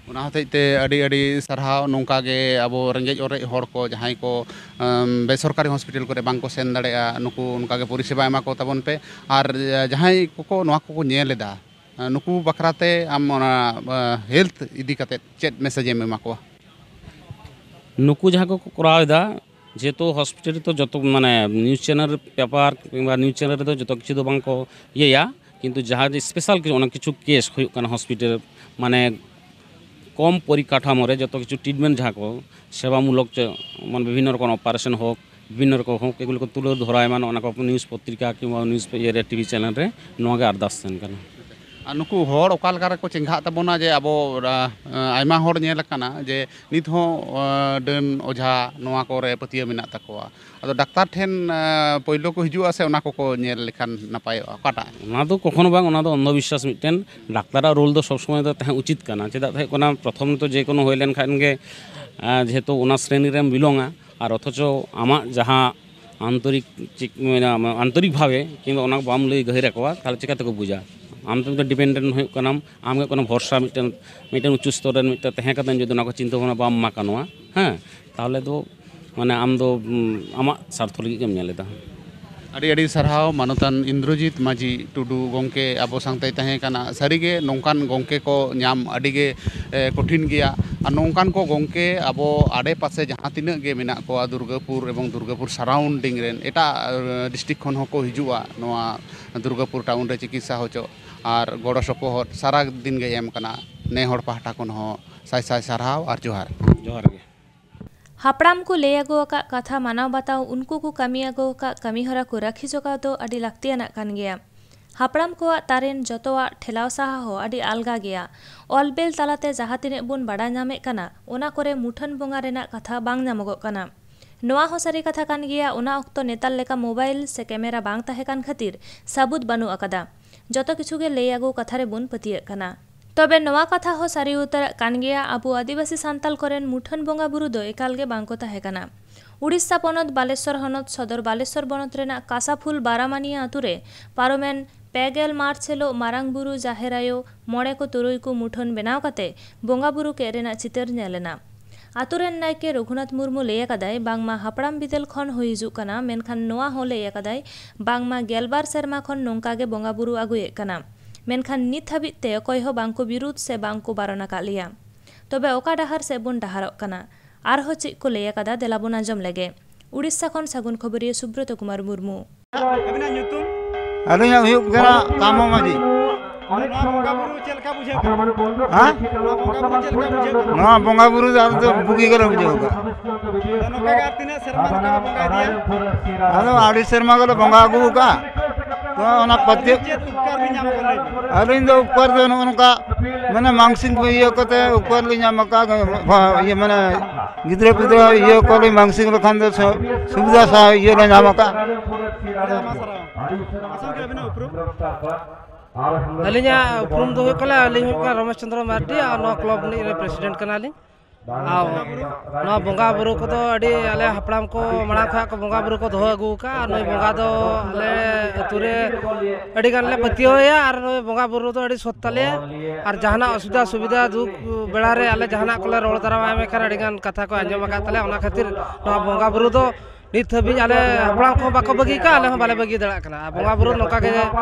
ᱚᱱᱟ ᱦᱚᱛᱮᱡ ᱛᱮ ᱟᱹᱰᱤ ᱟᱹᱰᱤ ᱥᱟᱨᱦᱟᱣ᱾ ᱱᱚᱝᱠᱟ ᱜᱮ ᱟᱵᱚ ᱨᱮᱸᱜᱮᱡ ᱚᱨᱮᱡ ᱦᱚᱲ ᱠᱚ ᱡᱟᱦᱟᱸᱭ ᱠᱚ, ᱟᱢ, ᱵᱮᱥᱚᱨᱠᱟᱨᱤ ᱦᱚᱥᱯᱤᱴᱟᱞ ᱠᱚᱨᱮ ᱵᱟᱝ ᱠᱚ ᱥᱮᱱ ᱫᱟᱲᱮᱭᱟᱜᱼᱟ, ᱱᱩᱠᱩ ᱚᱱᱠᱟ ᱜᱮ ᱯᱚᱨᱤᱥᱮᱵᱟ ᱮᱢᱟ ᱠᱚ ᱛᱟᱵᱚᱱ ᱯᱮ᱾ ᱟᱨ ᱡᱟᱦᱟᱸᱭ ᱠᱚᱠᱚ ᱱᱚᱣᱟ ᱠᱚᱠᱚ ᱧᱮᱞ ᱮᱫᱟ, ᱱᱩᱠᱩ ᱵᱟᱠᱷᱨᱟ ᱛᱮ ᱟᱢ ᱚᱱᱟ, ᱟ, health ᱤᱫᱤ ᱠᱟᱛᱮ ᱪᱮᱫ message ᱮᱢ ᱮᱢᱟ ᱠᱚᱣᱟ? ᱱᱩᱠᱩ ᱡᱟᱦᱟᱸ ᱠᱚ ᱠᱚᱨᱟᱣ ᱮᱫᱟ, ᱡᱮᱦᱮᱛᱩ ᱦᱚᱥᱯᱤᱴᱟᱞ ᱨᱮᱫᱚ ᱡᱚᱛᱚ, ᱢᱟᱱᱮ, news channel, paper ᱠᱤᱝᱵᱟ news channel ᱨᱮᱫᱚ ᱡᱚᱛᱚ ᱠᱤᱪᱷᱩ ᱫᱚ ᱵᱟᱝ ᱠᱚ ᱤᱭᱟᱹᱭᱟ, ᱠᱤᱱᱛᱩ ᱡᱟᱦᱟᱸ ᱡᱮ ᱥᱯᱮᱥᱟᱞ ᱠᱤᱪᱷᱩ ᱚᱱᱟ ᱠᱤᱪᱷᱩ ᱠᱮᱥ ᱦᱩᱭᱩᱜ ᱠᱟᱱᱟ ᱦᱚᱥᱯᱤᱴᱟᱞ, ᱢᱟᱱᱮ ᱠᱚᱢ ᱯᱚᱨᱤᱠᱟᱴᱷᱟᱢᱳ ᱨᱮ ᱡᱚᱛᱚ ᱠᱤᱪᱷᱩ ᱴᱨᱤᱴᱢᱮᱱᱴ ᱡᱟᱦᱟᱸ ᱠᱚ ᱥᱮᱵᱟᱢᱩᱞᱚᱠ ᱪᱮ ᱢᱟᱱᱮ ᱵᱤᱵᱷᱤᱱᱱᱚ ᱨᱚᱠᱚᱢ ᱚᱯᱟᱨᱮᱥᱚᱱ ᱦᱳᱠ, ᱵᱤᱵᱷᱤᱱᱱᱚ ᱨᱚᱠᱚᱢ ᱦᱳᱠ, ᱮᱜᱩᱞᱳ ᱠᱚ ᱛᱩᱞᱟᱹᱣ ᱫᱷᱚᱨᱟᱭ ᱢᱟ, ᱱᱚᱜᱼᱚ ᱱᱚᱣᱟ ᱠᱚ ᱱᱤᱭᱩᱡᱽ ᱯᱚᱛᱨᱤᱠᱟ ᱠᱤᱝᱵᱟ ᱱᱤᱭᱩᱡᱽ ᱤᱭᱟᱹ ᱨᱮ ᱴᱤᱵᱷᱤ ᱪᱮᱱᱮᱞ ᱨᱮ ᱱᱚᱣᱟ ᱜᱮ ᱟᱨᱫᱟᱥ ᱛᱟᱦᱮᱱ ᱠᱟᱱᱟ᱾ ᱟᱨ ᱱᱩᱠᱩ ᱦᱚᱲ ᱚᱠᱟ ᱞᱮᱠᱟ ᱨᱮᱠᱚ ᱪᱮᱸᱜᱷᱟᱜ ᱛᱟᱵᱚᱱᱟ ᱡᱮ ᱟᱵᱚ, ᱟ, ᱟᱭᱢᱟ ᱦᱚᱲ ᱧᱮᱞ ᱟᱠᱟᱱᱟ ᱡᱮ ᱱᱤᱛ ᱦᱚᱸ, ᱟ, ᱰᱟᱹᱱ ᱚᱡᱷᱟ ᱱᱚᱣᱟ ᱠᱚᱨᱮ ᱯᱟᱹᱛᱭᱟᱹᱣ ᱢᱮᱱᱟᱜ ᱛᱟᱠᱚᱣᱟ᱾ ᱟᱫᱚ ᱰᱟᱠᱛᱟᱨ ᱴᱷᱮᱱ, ᱟ, ᱯᱳᱭᱞᱳ ᱠᱚ ᱦᱤᱡᱩᱜᱼᱟ ᱥᱮ ᱚᱱᱟ ᱠᱚᱠᱚ ᱧᱮᱞ ᱞᱮᱠᱷᱟᱱ ᱱᱟᱯᱟᱭᱚᱜᱼᱟ, ᱚᱠᱟᱴᱟᱜ? ᱚᱱᱟ ᱫᱚ ᱠᱚᱠᱷᱚᱱᱳ ᱵᱟᱝ, ᱚᱱᱟ ᱫᱚ ᱚᱱᱫᱷᱚᱵᱤᱥᱥᱟᱥ ᱢᱤᱫᱴᱮᱱ᱾ ᱰᱟᱠᱛᱟᱨᱟᱜ ᱨᱳᱞ ᱫᱚ ᱥᱚᱵᱽ ᱥᱚᱢᱚᱭ ᱫᱚ ᱛᱟᱦᱮᱸ ᱩᱪᱤᱛ ᱠᱟᱱᱟ᱾ ᱪᱮᱫᱟᱜ ᱛᱟᱦᱮᱸ ᱠᱟᱱᱟ, ᱯᱨᱚᱛᱷᱚᱢ ᱛᱚ ᱡᱮ ᱠᱳᱱᱳ ᱦᱩᱭ ᱞᱮᱱ ᱠᱷᱟᱱ ᱜᱮ, ᱟ, ᱡᱮᱦᱮᱛᱩ ᱚᱱᱟ ᱥᱨᱮᱱᱤ ᱨᱮᱢ ᱵᱤᱞᱚᱝᱟ, ᱟᱨ ᱚᱛᱷᱚᱪᱚ ᱟᱢᱟᱜ ᱡᱟᱦᱟᱸ ᱟᱱᱛᱚᱨᱤᱠ, ᱪᱮᱫ ᱢᱮᱱᱟ, ᱟᱱᱛᱚᱨᱤᱠ ᱵᱷᱟᱵᱮ ᱠᱤᱝᱵᱟ ᱚᱱᱟ ᱠᱚ ᱵᱟᱢ ᱞᱟᱹᱭ ᱜᱟᱹᱦᱤᱨ ᱟᱠᱚᱣᱟ, ᱛᱟᱦᱚᱞᱮ ᱪᱤᱠᱟ ᱛᱮᱠᱚ ᱵᱩᱡᱟ? ᱟᱢ ᱛᱮᱢ ᱰᱤᱯᱮᱱᱰᱮᱱᱴ ᱦᱩᱭᱩᱜ ᱠᱟᱱᱟᱢ, ᱟᱢ ᱜᱮ ᱠᱳᱱᱳ ᱵᱷᱚᱨᱥᱟ ᱢᱤᱫᱴᱮᱱ, ᱢᱤᱫᱴᱮᱱ ᱩᱪᱩ ᱥᱛᱚᱨ ᱨᱮᱱ ᱢᱤᱫᱴᱮᱱ ᱛᱟᱦᱮᱸ ᱠᱟᱛᱮ ᱡᱩᱫᱤ ᱚᱱᱟ ᱠᱚ ᱪᱤᱱᱛᱟᱹ ᱵᱷᱟᱵᱽᱱᱟ ᱵᱟᱢ ᱮᱢᱟ ᱠᱟᱱᱟ, ᱦᱮᱸ, ᱛᱟᱦᱚᱞᱮ ᱫᱚ ᱢᱟᱱᱮ ᱟᱢ ᱫᱚ, ᱩᱢ, ᱟᱢᱟᱜ ᱥᱟᱨᱛᱷᱚ ᱞᱟᱹᱜᱤᱫ ᱜᱮᱢ ᱧᱮᱞ ᱮᱫᱟ᱾ ᱟᱹᱰᱤ ᱟᱹᱰᱤ ᱥᱟᱨᱦᱟᱣ ᱢᱟᱱᱚᱛᱟᱱ ᱤᱱᱫᱨᱚᱡᱤᱛ ᱢᱟᱹᱡᱷᱤ ᱴᱩᱰᱩ ᱜᱚᱢᱠᱮ ᱟᱵᱚ ᱥᱟᱶᱛᱮᱭ ᱛᱟᱦᱮᱸ ᱠᱟᱱᱟ᱾ ᱥᱟᱹᱨᱤᱜᱮ ᱱᱚᱝᱠᱟᱱ ᱜᱚᱢᱠᱮ ᱠᱚ ᱧᱟᱢ ᱟᱹᱰᱤᱜᱮ, ᱮ, ᱠᱚᱴᱷᱤᱱ ᱜᱮᱭᱟ᱾ ᱟᱨ ᱱᱚᱝᱠᱟᱱ ᱠᱚ ᱜᱚᱢᱠᱮ ᱟᱵᱚ ᱟᱰᱮ ᱯᱟᱥᱮ ᱡᱟᱦᱟᱸ ᱛᱤᱱᱟᱹᱜ ᱜᱮ ᱢᱮᱱᱟᱜ ᱠᱚᱣᱟ, ᱫᱩᱨᱜᱟᱹᱯᱩᱨ ᱮᱵᱚᱝ ᱫᱩᱨᱜᱟᱹᱯᱩᱨ ᱥᱟᱨᱟᱣᱩᱱᱰᱤᱝ ᱨᱮᱱ ᱮᱴᱟᱜ, ᱮ, ᱰᱤᱥᱴᱨᱤᱠᱴ ᱠᱷᱚᱱ ᱦᱚᱸᱠᱚ ᱦᱤᱡᱩᱜᱼᱟ ᱱᱚᱣᱟ ᱫᱩᱨᱜᱟᱯᱩᱨ ᱴᱟᱣᱩᱱ ᱨᱮ ᱪᱤᱠᱤᱛᱥᱟ ᱦᱚᱪᱚ, ᱟᱨ ᱜᱚᱲᱚ ᱥᱚᱯᱚᱦᱚᱫ ᱥᱟᱨᱟ ᱫᱤᱱ ᱜᱮ ᱮᱢ ᱠᱟᱱᱟ᱾ ᱱᱮ ᱦᱚᱲ ᱯᱟᱦᱴᱟ ᱠᱷᱚᱱ ᱦᱚᱸ ᱥᱟᱭ ᱥᱟᱭ ᱥᱟᱨᱦᱟᱣ ᱟᱨ ᱡᱚᱦᱟᱨ᱾ ᱡᱚᱦᱟᱨ ᱜᱮ᱾ ᱦᱟᱯᱲᱟᱢ ᱠᱚ ᱞᱟᱹᱭ ᱟᱹᱜᱩ ᱟᱠᱟᱫ ᱠᱟᱛᱷᱟ ᱢᱟᱱᱟᱣ ᱵᱟᱛᱟᱣ, ᱩᱱᱠᱩ ᱠᱚ ᱠᱟᱹᱢᱤ ᱟᱹᱜᱩ ᱟᱠᱟᱫ ᱠᱟᱹᱢᱤ ᱦᱚᱨᱟ ᱠᱚ ᱨᱟᱹᱠᱷᱤ ᱡᱚᱜᱟᱣ ᱫᱚ ᱟᱹᱰᱤ ᱞᱟᱹᱠᱛᱤᱭᱟᱱᱟᱜ ᱠᱟᱱ ᱜᱮᱭᱟ᱾ ᱦᱟᱯᱲᱟᱢ ᱠᱚᱣᱟᱜ ᱛᱟᱨᱮᱱ ᱡᱚᱛᱚᱣᱟᱜ ᱴᱷᱮᱞᱟᱣ ᱥᱟᱦᱟ ᱦᱚᱸ ᱟᱹᱰᱤ ᱟᱞᱜᱟ ᱜᱮᱭᱟ᱾ ᱚᱞ ᱵᱮᱞ ᱛᱟᱞᱟᱛᱮ ᱡᱟᱦᱟᱸ ᱛᱤᱱᱟᱹᱜ ᱵᱚᱱ ᱵᱟᱲᱟᱭ ᱧᱟᱢᱮᱫ ᱠᱟᱱᱟ, ᱚᱱᱟ ᱠᱚᱨᱮ ᱢᱩᱴᱷᱟᱹᱱ ᱵᱚᱸᱜᱟ ᱨᱮᱱᱟᱜ ᱠᱟᱛᱷᱟ ᱵᱟᱝ ᱧᱟᱢᱚᱜᱚᱜ ᱠᱟᱱᱟ᱾ ᱱᱚᱣᱟ ᱦᱚᱸ ᱥᱟᱹᱨᱤ ᱠᱟᱛᱷᱟ ᱠᱟᱱ ᱜᱮᱭᱟ, ᱚᱱᱟ ᱚᱠᱛᱚ ᱱᱮᱛᱟᱨ ᱞᱮᱠᱟ ᱢᱳᱵᱟᱭᱤᱞ ᱥᱮ ᱠᱮᱢᱮᱨᱟ ᱵᱟᱝ ᱛᱟᱦᱮᱸ ᱠᱟᱱ ᱠᱷᱟᱹᱛᱤᱨ ᱥᱟᱹᱵᱩᱫ ᱵᱟᱹᱱᱩᱜ ᱟᱠᱟᱫᱟ᱾ ᱡᱚᱛᱚ ᱠᱤᱪᱷᱩ ᱜᱮ ᱞᱟᱹᱭ ᱟᱹᱜᱩ ᱠᱟᱛᱷᱟ ᱨᱮᱵᱚᱱ ᱯᱟᱹᱛᱭᱟᱹᱜ ᱠᱟᱱᱟ᱾ ᱛᱚᱵᱮ ᱱᱚᱣᱟ ᱠᱟᱛᱷᱟ ᱦᱚᱸ ᱥᱟᱹᱨᱤ ᱩᱛᱟᱹᱨᱟᱜ ᱠᱟᱱ ᱜᱮᱭᱟ, ᱟᱵᱚ ᱟᱹᱫᱤᱵᱟᱹᱥᱤ ᱥᱟᱱᱛᱟᱞ ᱠᱚᱨᱮᱱ ᱢᱩᱴᱷᱟᱹᱱ ᱵᱚᱸᱜᱟ ᱵᱩᱨᱩ ᱫᱚ ᱮᱠᱟᱞ ᱜᱮ ᱵᱟᱝ ᱠᱚ ᱛᱟᱦᱮᱸ ᱠᱟᱱᱟ᱾ ᱩᱲᱤᱥᱥᱟ ᱯᱚᱱᱚᱛ ᱵᱟᱞᱮᱥᱚᱨ ᱦᱚᱱᱚᱛ ᱥᱚᱫᱚᱨ ᱵᱟᱞᱮᱥᱚᱨ ᱵᱚᱱᱚᱛ ᱨᱮᱱᱟᱜ ᱠᱟᱥᱟᱯᱷᱩᱞ ᱵᱟᱨᱟᱢᱟᱱᱤᱭᱟ ᱟᱛᱩ ᱨᱮ ᱯᱟᱨᱚᱢᱮᱱ ᱯᱮ ᱜᱮᱞ ᱢᱟᱨᱪ ᱦᱤᱞᱚᱜ ᱢᱟᱨᱟᱝ ᱵᱩᱨᱩ, ᱡᱟᱦᱮᱨ ᱟᱭᱳ, ᱢᱚᱬᱮ ᱠᱚ ᱛᱩᱨᱩᱭ ᱠᱚ ᱢᱩᱴᱷᱟᱹᱱ ᱵᱮᱱᱟᱣ ᱠᱟᱛᱮ ᱵᱚᱸᱜᱟ ᱵᱩᱨᱩ ᱠᱮᱫ ᱨᱮᱱᱟᱜ ᱪᱤᱛᱟᱹᱨ ᱧᱮᱞ ᱮᱱᱟ᱾ ᱟᱛᱩ ᱨᱮᱱ ᱱᱟᱭᱠᱮ ᱨᱚᱜᱷᱩᱱᱟᱛᱷ ᱢᱩᱨᱢᱩ ᱞᱟᱹᱭ ᱟᱠᱟᱫᱟᱭ, ᱵᱟᱝᱢᱟ ᱦᱟᱯᱲᱟᱢ ᱵᱤᱫᱟᱹᱞ ᱠᱷᱚᱱ ᱦᱩᱭ ᱦᱤᱡᱩᱜ ᱠᱟᱱᱟ, ᱢᱮᱱᱠᱷᱟᱱ ᱱᱚᱣᱟ ᱦᱚᱸ ᱞᱟᱹᱭ ᱟᱠᱟᱫᱟᱭ, ᱵᱟᱝᱢᱟ ᱜᱮᱞᱵᱟᱨ ᱥᱮᱨᱢᱟ ᱠᱷᱚᱱ ᱱᱚᱝᱠᱟ ᱜᱮ ᱵᱚᱸᱜᱟ ᱵᱩᱨᱩ ᱟᱹᱜᱩᱭᱮᱫ ᱠᱟᱱᱟ, ᱢᱮᱱᱠᱷᱟᱱ ᱱᱤᱛ ᱦᱟᱹᱵᱤᱡ ᱛᱮ ᱚᱠᱚᱭ ᱦᱚᱸ ᱵᱟᱝ ᱠᱚ ᱵᱤᱨᱩᱫ ᱥᱮ ᱵᱟᱝ ᱠᱚ ᱵᱟᱨᱚᱱ ᱟᱠᱟᱫ ᱞᱮᱭᱟ᱾ ᱛᱚᱵᱮ ᱚᱠᱟ ᱰᱟᱦᱟᱨ ᱥᱮᱫ ᱵᱚᱱ ᱰᱟᱦᱟᱨᱚᱜ ᱠᱟᱱᱟ? ᱟᱨᱦᱚᱸ ᱪᱮᱫ ᱠᱚ ᱞᱟᱹᱭ ᱟᱠᱟᱫᱟ, ᱫᱮᱞᱟ ᱵᱚᱱ ᱟᱸᱡᱚᱢ ᱞᱮᱜᱮ᱾ ᱩᱲᱤᱥᱥᱟ ᱠᱷᱚᱱ ᱥᱟᱹᱜᱩᱱ ᱠᱷᱚᱵᱚᱨᱤᱭᱟᱹ ᱥᱩᱵᱨᱚᱛᱚ ᱠᱩᱢᱟᱨ ᱢᱩᱨᱢᱩ᱾ ᱟᱹᱵᱤᱱᱟᱜ ᱧᱩᱛᱩᱢ? ᱟᱹᱞᱤᱧᱟᱜ ᱦᱩᱭᱩᱜ ᱠᱟᱱᱟ ᱠᱟᱢᱚ ᱢᱟᱹᱡᱷᱤ᱾ ᱱᱚᱣᱟ ᱵᱚᱸᱜᱟ ᱵᱩᱨᱩ ᱪᱮᱫ ᱞᱮᱠᱟ ᱵᱩᱡᱷᱟᱹᱜ ᱠᱟᱱᱟ? ᱦᱮᱸ? ᱱᱚᱣᱟ ᱵᱚᱸᱜᱟ ᱵᱩᱨᱩ ᱪᱮᱫ ᱞᱮᱠᱟ ᱵᱩᱡᱷᱟᱹᱜ ᱠᱟᱱᱟ? ᱱᱚᱣᱟ ᱵᱚᱸᱜᱟ ᱵᱩᱨᱩ ᱫᱚ ᱟᱞᱮ ᱫᱚ ᱵᱩᱜᱤ ᱜᱮᱞᱮ ᱵᱩᱡᱷᱟᱹᱣ ᱠᱟᱜᱼᱟ᱾ ᱟᱫᱚ ᱱᱚᱝᱠᱟ ᱜᱮ ᱟᱨ ᱛᱤᱱᱟᱹᱜ ᱥᱮᱨᱢᱟ ᱱᱚᱝᱠᱟ ᱵᱚᱸᱜᱟ ᱤᱫᱤᱭᱟ? ᱟᱫᱚ ᱟᱹᱰᱤ ᱥᱮᱨᱢᱟ ᱜᱮᱞᱮ ᱵᱚᱸᱜᱟ ᱟᱹᱜᱩ ᱟᱠᱟᱜᱼᱟ᱾ ᱛᱚ ᱚᱱᱟ ᱯᱟᱹᱛᱭᱟᱹᱣ ᱪᱮᱫ ᱩᱯᱠᱟᱨ ᱵᱤᱱ ᱧᱟᱢ ᱟᱠᱟᱫᱟ ᱞᱟᱹᱭ ᱵᱤᱱ? ᱟᱹᱞᱤᱧ ᱫᱚ ᱩᱯᱠᱟᱨ ᱫᱚ ᱱᱚᱜᱼᱚ ᱱᱚᱝᱠᱟ, ᱢᱟᱱᱮ ᱢᱟᱝᱥᱤᱠ ᱤᱭᱟᱹ ᱠᱟᱛᱮ ᱩᱯᱠᱟᱨ ᱞᱤᱧ ᱧᱟᱢ ᱟᱠᱟᱫ, ᱤᱭᱟᱹ ᱢᱟᱱᱮ ᱜᱤᱫᱽᱨᱟᱹ ᱯᱤᱫᱽᱨᱟᱹ ᱤᱭᱟᱹ ᱠᱚᱞᱤᱧ ᱢᱟᱝᱥᱤᱠ ᱞᱮᱠᱷᱟᱱ ᱫᱚ ᱥᱩ-, ᱥᱩᱵᱤᱫᱷᱟ ᱥᱟᱶ ᱤᱭᱟᱹ ᱞᱮ ᱧᱟᱢ ᱟᱠᱟᱫ᱾ ᱟᱹᱰᱤ ᱟᱭᱢᱟ ᱥᱟᱨᱦᱟᱣ᱾ ᱟᱥᱚᱞ ᱜᱮ ᱟᱹᱵᱤᱱᱟᱜ ᱩᱯᱨᱩᱢ? ᱟᱹᱞᱤᱧᱟᱜ ᱩᱯᱨᱩᱢ ᱫᱚ ᱦᱩᱭᱩᱜ ᱠᱟᱱᱟ, ᱟᱹᱞᱤᱧ ᱦᱩᱭᱩᱜ ᱠᱟᱱᱟ ᱨᱚᱢᱮᱥ ᱪᱚᱸᱫᱽᱨᱚ ᱢᱟᱨᱰᱤ ᱟᱨ ᱱᱚᱣᱟ ᱠᱞᱟᱵᱽ ᱨᱤᱱᱤᱡ ᱨᱮ ᱯᱨᱮᱥᱤᱰᱮᱱᱴ ᱠᱟᱱᱟᱞᱤᱧ᱾ ᱟᱨ ᱱᱚᱣᱟ ᱵᱚᱸᱜᱟ ᱵᱩᱨᱩ ᱠᱚᱫᱚ ᱟᱹᱰᱤ ᱟᱞᱮ ᱦᱟᱯᱲᱟᱢ ᱠᱚ ᱢᱟᱲᱟᱝ ᱠᱷᱚᱱᱟᱜ ᱠᱚ ᱵᱚᱸᱜᱟ ᱵᱩᱨᱩ ᱠᱚ ᱫᱚᱦᱚ ᱟᱹᱜᱩ ᱟᱠᱟᱫᱼᱟ᱾ ᱟᱨ ᱱᱩᱭ ᱵᱚᱸᱜᱟ ᱫᱚ ᱟᱞᱮ ᱟᱹᱛᱩ ᱨᱮ ᱟᱹᱰᱤ ᱜᱟᱱ ᱞᱮ ᱯᱟᱹᱛᱭᱟᱹᱣ ᱟᱭᱟ ᱟᱨ ᱱᱩᱭ ᱵᱚᱸᱜᱟ ᱵᱩᱨᱩ ᱫᱚ ᱟᱹᱰᱤ ᱥᱚᱛ ᱛᱟᱞᱮᱭᱟ᱾ ᱟᱨ ᱡᱟᱦᱟᱱᱟᱜ ᱚᱥᱩᱵᱤᱫᱷᱟ ᱥᱩᱵᱤᱫᱷᱟ ᱫᱩᱠ ᱵᱮᱲᱟ ᱨᱮ ᱟᱞᱮ ᱡᱟᱦᱟᱱᱟᱜ ᱠᱚᱞᱮ ᱨᱚᱲ ᱫᱟᱨᱟᱢᱟᱭ ᱢᱮᱱᱠᱷᱟᱱ ᱟᱹᱰᱤ ᱜᱟᱱ ᱠᱟᱛᱷᱟ ᱠᱚ ᱟᱸᱡᱚᱢ ᱟᱠᱟᱫ ᱛᱟᱞᱮᱭᱟ᱾ ᱚᱱᱟ ᱠᱷᱟᱹᱛᱤᱨ ᱱᱚᱣᱟ ᱵᱚᱸᱜᱟ ᱵᱩᱨᱩ ᱫᱚ ᱱᱤᱛ ᱦᱟᱹᱵᱤᱡ ᱟᱞᱮ ᱦᱟᱯᱲᱟᱢ ᱠᱚᱦᱚᱸ ᱵᱟᱠᱚ ᱵᱟᱹᱜᱤ ᱠᱟᱜᱼᱟ, ᱟᱞᱮ ᱦᱚᱸ ᱵᱟᱞᱮ ᱵᱟᱹᱜᱤ ᱫᱟᱲᱮᱭᱟᱜ ᱠᱟᱱᱟ᱾ ᱟᱨ ᱵᱚᱸᱜᱟ ᱵᱩᱨᱩ ᱱᱚᱝᱠᱟ ᱜᱮ